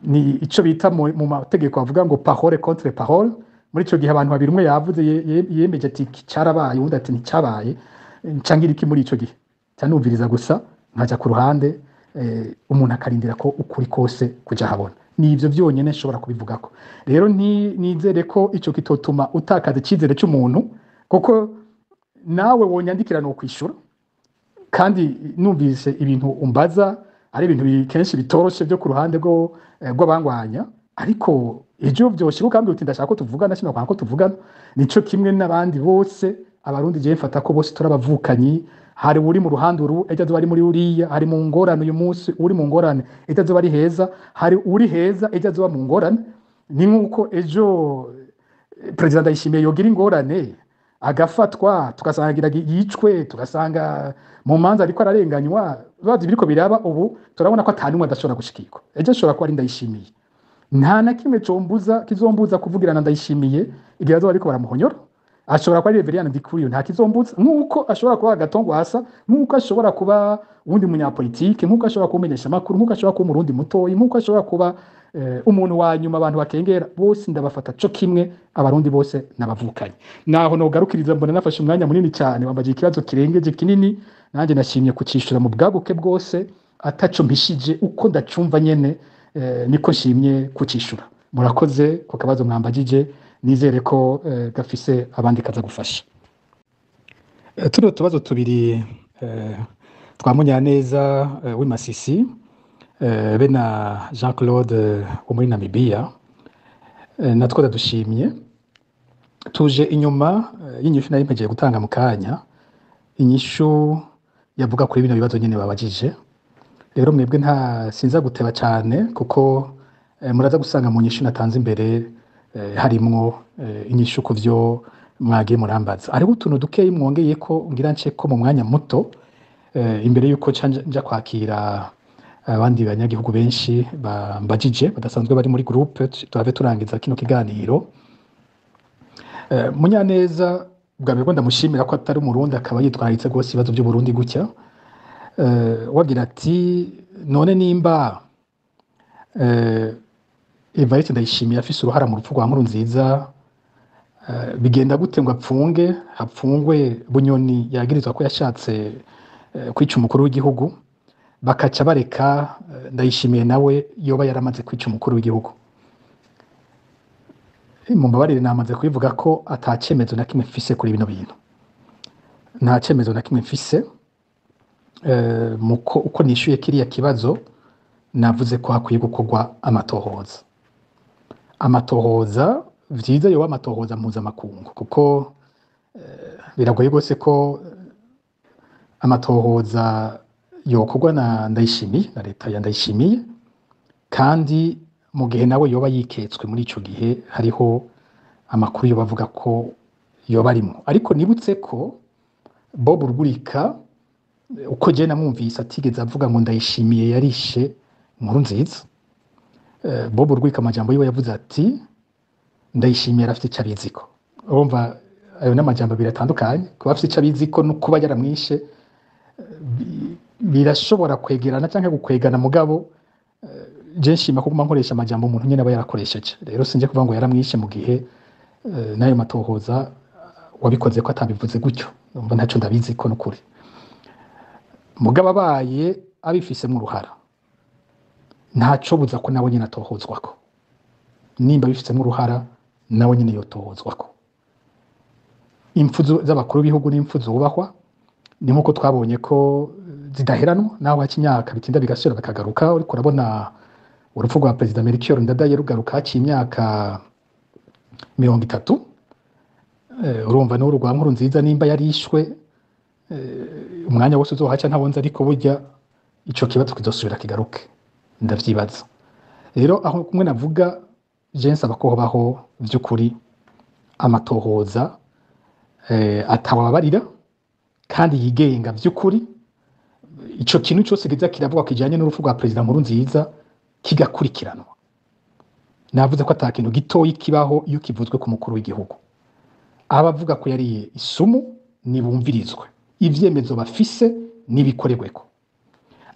Ni ico bita mu mategeko bavuga ngo parole contre parole. Muri ico gihe abantu babiri, umwe yavuze yemeje ati cyarabaye, uwundi ati nticyabaye, ncangira iki muri ico gihe? Cyanumviriza gusa nkaja ku ruhande, umuntu akarindira ko ukuri kose kuja habona. Ni ivyo vyonyene nshobora kubivugako. Rero nizere ko ico kitotuma utakaza icizere c'umuntu, kuko nawe wonyandikira no kwishura, kandi numvise ibintu umbaza ari ibintu kenshi bitoroshe byo ku ruhande rw'abangwanya, ariko ejo vyoshika ukambwira uti ndashaka ko tuvugana, sino ko tuvugana. Nico kimwe n'abandi bose. Abarundi je mfata ko bose turabavukanyi. Hari uri mu ruhande uru, ejo azoba ari muri uriya, hari mu ngorane uyu munsi uri mu ngorane, ejo azoba ari heza, hari uri heza, ejo azoba mu ngorane. Ni nk'uko ejo perezida Ndayishimiye yogira ingorane agafatwa, tugasanga yicwe, tugasanga mu manza ariko ararenganywa. Bazi biriko biraba ubu, turabona ko atanumwe adashobora gushikirwa. Ejo ashobora kuba ari Ndayishimiye. Nta na kimwe combuza kizombuza kuvugirana Ndayishimiye igihe azoba ariko baramuhonyora. Ashobora kuba ari Reverien Ndikuriyo, nta kizombuza, nk'uko ashobora kuba Agatongwasa, nk'uko ashobora kuba uwundi munyapolitike, nk'uko ashobora kuba umumenyeshamakuru, nk'uko ashobora kuba umurundi mutoyi, nk'uko ashobora kuba umuntu wa nyuma abantu bakengera. Bose ndabafata co kimwe, abarundi bose nabavukanye. Naho nogarukiriza, mbona nafashe umwanya munini cyane, wambaje ikibazo kirengeje kinini, nanjye nashimye kucishura mu bwaguke bwose. Ataco mpishije, uko ndacumva nyene niko nshimye kucishura. Murakoze ku kabazo mwambagije, nizere ko gafise abandi kaza gufasha. Tuno tubazo tubiri twa Munyaneza w'i Masisi be na Jean Claude wo muri Namibia, natwo ndadushimye. Tuje inyuma y'inyishu nari mpejeje gutanga mu kanya, inyishu yavuga kuri bino bibazo nyene babajije. Rero mwebwe nta sinza guteba cyane, kuko muraza gusanga mu nyishu natanze imbere harimwo inyishu ku vyo mwagiye murambaza. Hariho utuntu dukeyi mwongeye ko ngira nce ko mu mwanya muto imbere yuko nca nja kwakira abandi banyagihugu benshi bambajije badasanzwe bari muri groupe, tuhabe turangiza kino kiganiro. Munyaneza, bwa mbere bwo ndamushimira ko atari Umurundi akaba yitwararitse rwose ibibazo by'Uburundi gutya. Wagira ati: none nimba Evariste Ndayishimiye afise uruhara mu rupfu rwa Nkurunziza, bigenda gute ngo apfunge hapfungwe Bunyoni yagirizwa ko yashatse kwica umukuru w'igihugu, bakaca bareka Ndayishimiye nawe yoba yaramaze kwica umukuru w'igihugu? Mumbabarire, namaze kubivuga ko ata cyemezo na kimwe mfise kuri bino bintu, nta cyemezo na kimwe mfise. Muko uko nishyuye kiriya kibazo, navuze ko hakwiye gukorwa amatohoza. Amatohoza vyiza yoba amatohoza mpuzamakungu, kuko biragoye rwose ko amatohoza yokorwa na Ndayishimiye, na leta ya Ndayishimiye, kandi mu gihe nawe yoba yiketswe muri ico gihe, hariho amakuru yoba avuga ko yoba arimwo. Ariko nibutse ko Bob Rugurika, uko je namwumvise, atigeze avuga ngo Ndayishimiye yarishe Nkurunziza. Bob Rugurika amajambo yiwe yavuze ati: "Ndayishimiye arafite icyo abiziko." Urumva ayo n'amajambo abiri atandukanye. Kuba afite icyo abiziko no kuba yaramwishe birashobora kwegerana cyangwa gukwegana, mugabo je nshima ko guma nkoresha amajambo umuntu nyene aba yarakoresheje. Rero sinje kuvuga ngo yaramwishe mu gihe n'ayo matohoza wabikoze ko atabivuze gutyo. Numva ntaco ndabizi ko nukuri, mugabo abaye abifisemo uruhara, ntaco buza ko nawe nyene atohozwako. Nimba abifisemo uruhara, nawe nyene yotohozwako. Impfu z'abakuru b'ibihugu n'impfu zubahwa, ni nk'uko twabonye ko zidaheranwa, naho haca imyaka bitinda bigasubira bikagaruka. Uriko urabona urupfu rwa Perezida Melchior Ndadaye rugaruka haciye imyaka 30. Urumva n'uru rwa Nkurunziza, nimba yarishwe, umwanya wose uzohaca ntabonze, ariko burya ico kibazo kizosubira kigaruke, ndavyibaza. Rero aho kumwe navuga, je nsaba ko hobaho vy'ukuri amatohoza atawabarira kandi yigenga vy'ukuri, ico kintu cyose kiza kiravugwa kijanye n'urupfu rwa Perezida Nkurunziza kigakurikiranwa. Navuze ko ata kintu gitoyi kibaho iyo kivuzwe ku mukuru w'igihugu. Abavuga ko yariye isumu nibumvirizwe, ivyemezo bafise nibikorerweko.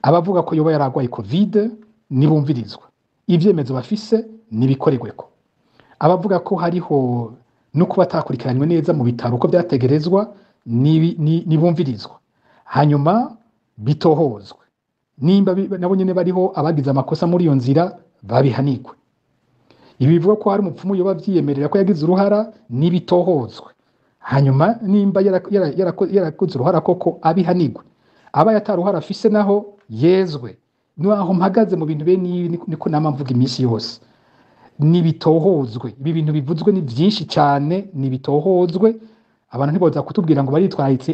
Abavuga ko yoba yaragwaye Covid nibumvirizwe, ivyemezo bafise nibikorerweko. Abavuga ko hariho no kuba atakurikiranywe neza mu bitaro uko byategerezwa nibumvirizwa, hanyuma bitohozwe. Nimba nabo nyene bariho abagize amakosa muri iyo nzira, babihanirwe. Ibi bivuga ko hari umupfumu yoba avyiyemerera ko yagize uruhara, nibitohozwe, hanyuma nimba yarakoze uruhara koko abihanirwe, aba yataruhara afise naho yezwe. Naho mpagaze mu bintu bene ibi, niko nama mvuga iminsi yose: nibitohozwe. Ibi bintu bivuzwe ni byinshi cyane, nibitohozwe. Abantu ntiboza kutubwira ngo baritwararitse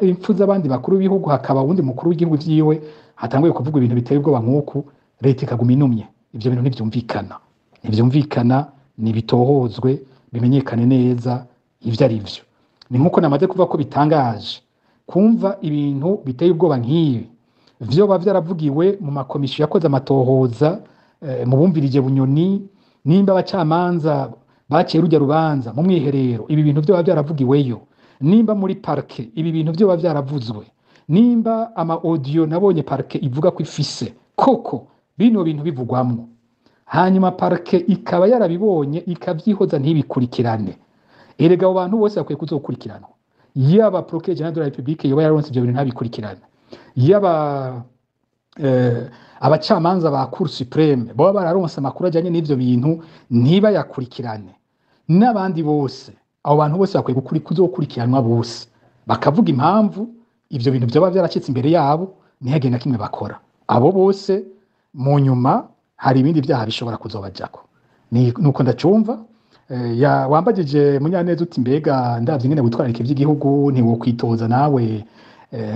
impfu z'abandi bakuru b'ibihugu, hakaba uwundi mukuru w'igihugu vyiwe hatanguye kuvuga ibintu biteye ubwoba nk'uku, leta ikaguma inumye. Ivyo bintu ntivyumvikana, ntivyumvikana. Nibitohozwe, bimenyekane neza ivyo ari vyo. Ni nk'uko namaze kuvuga ko bitangaje kumva ibintu biteye ubwoba nk'ibi vyoba vyaravugiwe mu makomisiyo yakoze amatohoza, mu bumvirije Bunyoni, nimba abacamanza baciye rujya rubanza mu mwiherero ibi bintu vyoba vyaravugiweyo, nimba muri parquet ibi bintu vyoba vyaravuzwe, nimba ama audio nabonye parquet ivuga ko ifise koko bino bintu bivugwamwo, hanyuma parquet ikaba yarabibonye ikavyihoza ntibikurikirane. Erega abo bantu bose bakwiye kuzokurikiranwa, yaba procureur général de la République yoba yaronse ivyo bintu ntabikurikirane, yaba abacamanza ba Cour suprême boba bararonse amakuru ajanye n'ivyo bintu ntibayakurikirane, n'abandi bose, abo bantu bose bakwiye kuzokurikiranwa bose, bakavuga impamvu ivyo bintu vyoba vyaracitse imbere yabo ntihagire na kimwe bakora. Abo bose mu nyuma hari ibindi vyaha bishobora kuzobajako. Nuko ndacumva. Wambajije Munyaneza uti mbega ndavye ingene witwararika ivy'igihugu, ntiwokwitoza nawe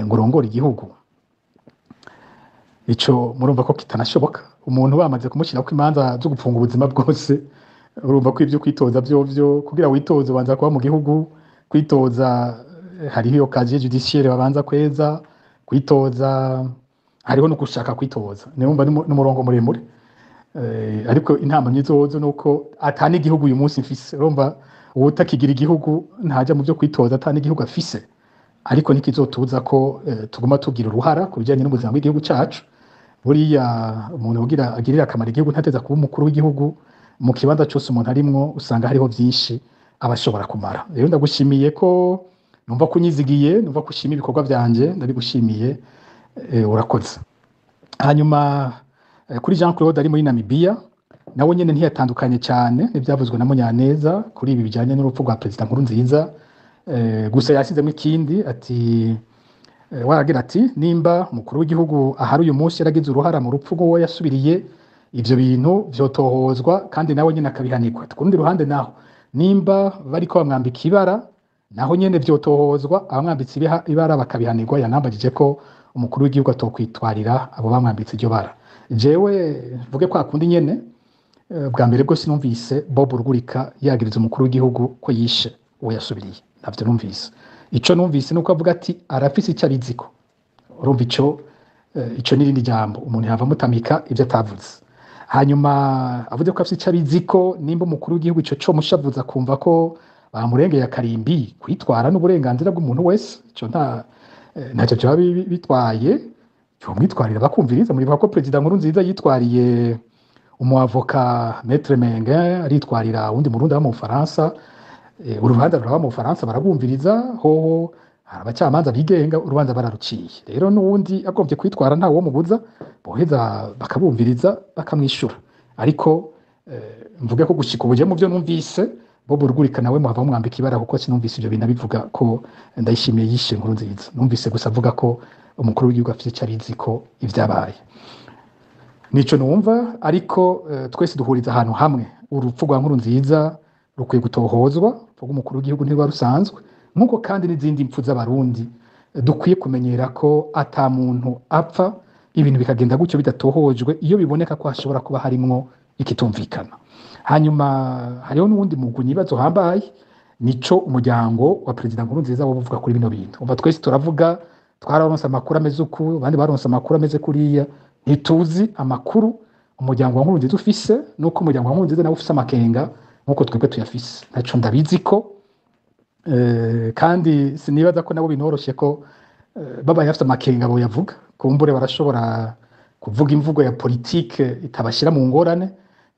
ngo urongore igihugu? Ico murumva ko kitanashoboka. Umuntu bamaze kumushirako imanza zo gupfunga ubuzima bwose, urumva ko ivyo kwitoza vyovyo, kugira witoze ubanza kuba mu gihugu, kwitoza hariho iyo casier judiciaire babanza kweza, kwitoza hariho no gushaka kwitoza, niwumva n'umurongo muremure. Ariko intambamyi zozo nuko ata n'igihugu uyu munsi mfise. Urumva uwutakigira igihugu ntaja mu vyo kwitoza ata n'igihugu afise, ariko ntikizotubuza ko tuguma tugira uruhara ku bijanye n'ubuzima bw'igihugu cacu. Buriya umuntu ugira agirira akamaro igihugu ntateza kuba umukuru w'igihugu. Mu kibanza cose umuntu arimwo usanga hariho vyinshi aba ashobora kumara. Rero ndagushimiye ko numva ko unyizigiye, numva ko ushima ibikorwa vyanje, ndabigushimiye, urakoze. Hanyuma kuri Jean Claude ari muri Namibia, nawe nyene ntiyatandukanye cyane n'ibyavuzwe na Munyaneza kuri ibi bijanye n'urupfu rwa Perezida Nkurunziza. Gusa yasizemo ikindi ati waragira ati nimba umukuru w'igihugu ahari uyu munsi yaragize uruhara mu rupfu rw'uwo yasubiriye, ivyo bintu vyotohozwa kandi nawe nyene akabihanirwa. Ku rundi ruhande naho nimba bariko bamwambika ibara, naho nyene vyotohozwa, abamwambitse ibara bakabihanirwa. Yanambagije ko umukuru w'igihugu atokwitwarira abo bamwambitse iryo bara. Jewe mvuge kwa kundi nyene, bwa mbere bwo sinumvise Bob Rugurika yagiriza umukuru w'igihugu ko yishe uwo yasubiriye, ntavyo numvise. Ico numvise nuko avuga ati arafise ico abiziko. Urumva ico n'irindi jambo umuntu yava amutamika ivyo atavuze. Hanyuma avuze ko afise ico abiziko, nimba umukuru w'igihugu ico co mushavuza kumva ko bamurengeye akarimbi, kwitwara n'uburenganzira bw'umuntu wese, ico ntacyo vyoba bitwaye, bomwitwarira bakumviriza. Muribuka ko Perezida Nkurunziza yitwariye umuavoka Maître Menge, aritwarira uwundi murundi aba mu Bufaransa. Urubanza ruraba mu Bufaransa, barabumviriza, hoho hari abacamanza bigenga, urubanza bararuciye. Rero n'uwundi agombye kwitwara ntawe wo mubuza, boheza bakabumviriza bakamwishura. Ariko mvuge ko gushika ubu mu byo numvise Bob Rugurika nawe muhava mumwambika ibara, kuko sinumvise ivyo bintu abivuga ko Ndayishimiye yishe Nkurunziza. Numvise gusa avuga ko umukuru w'igihugu afise ico abizi ko ivyabaye. Nico numva, ariko twese duhuriza ahantu hamwe. Urupfu rwa Nkurunziza rukwiye gutohozwa, urupfu rw'umukuru w'igihugu ntirwa rusanzwe, nk'uko kandi n'izindi mpfu z'abarundi dukwiye kumenyera ko ata muntu apfa ibintu bikagenda gutyo bidatohojwe, iyo biboneka ko hashobora kuba harimwo ikitumvikana. Hanyuma hariho n'uwundi mugwi nibazo uhambaye, nico umuryango wa Perezida Nkurunziza wo uvuga kuri bino bintu. Umva twese turavuga twararonse amakuru ameze uku, abandi baronse amakuru ameze kuriya, ntituzi amakuru umuryango wa Nkurunziza ufise, nuko umuryango wa Nkurunziza nawe ufise amakenga nkuko twebwe tuyafise. Ntaco ndabizi ko kandi sinibaza ko nabo binoroshe ko babaye bafite amakenga boyavuga. Kumbure barashobora kuvuga imvugo ya politike itabashira mu ngorane,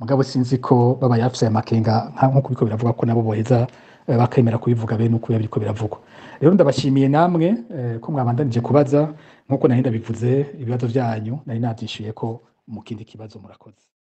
mugabo sinzi ko babaye bafite amakenga nkuko biriko biravuga ko nabo boheza bakemera kubivuga bene uko biriko biravugwa. Rero ndabashimiye namwe ko mwabandanije kubaza, nkuko nari ndabivuze ibibazo vyanyu nari navyishuye ko mu kindi kibazo. Murakoze.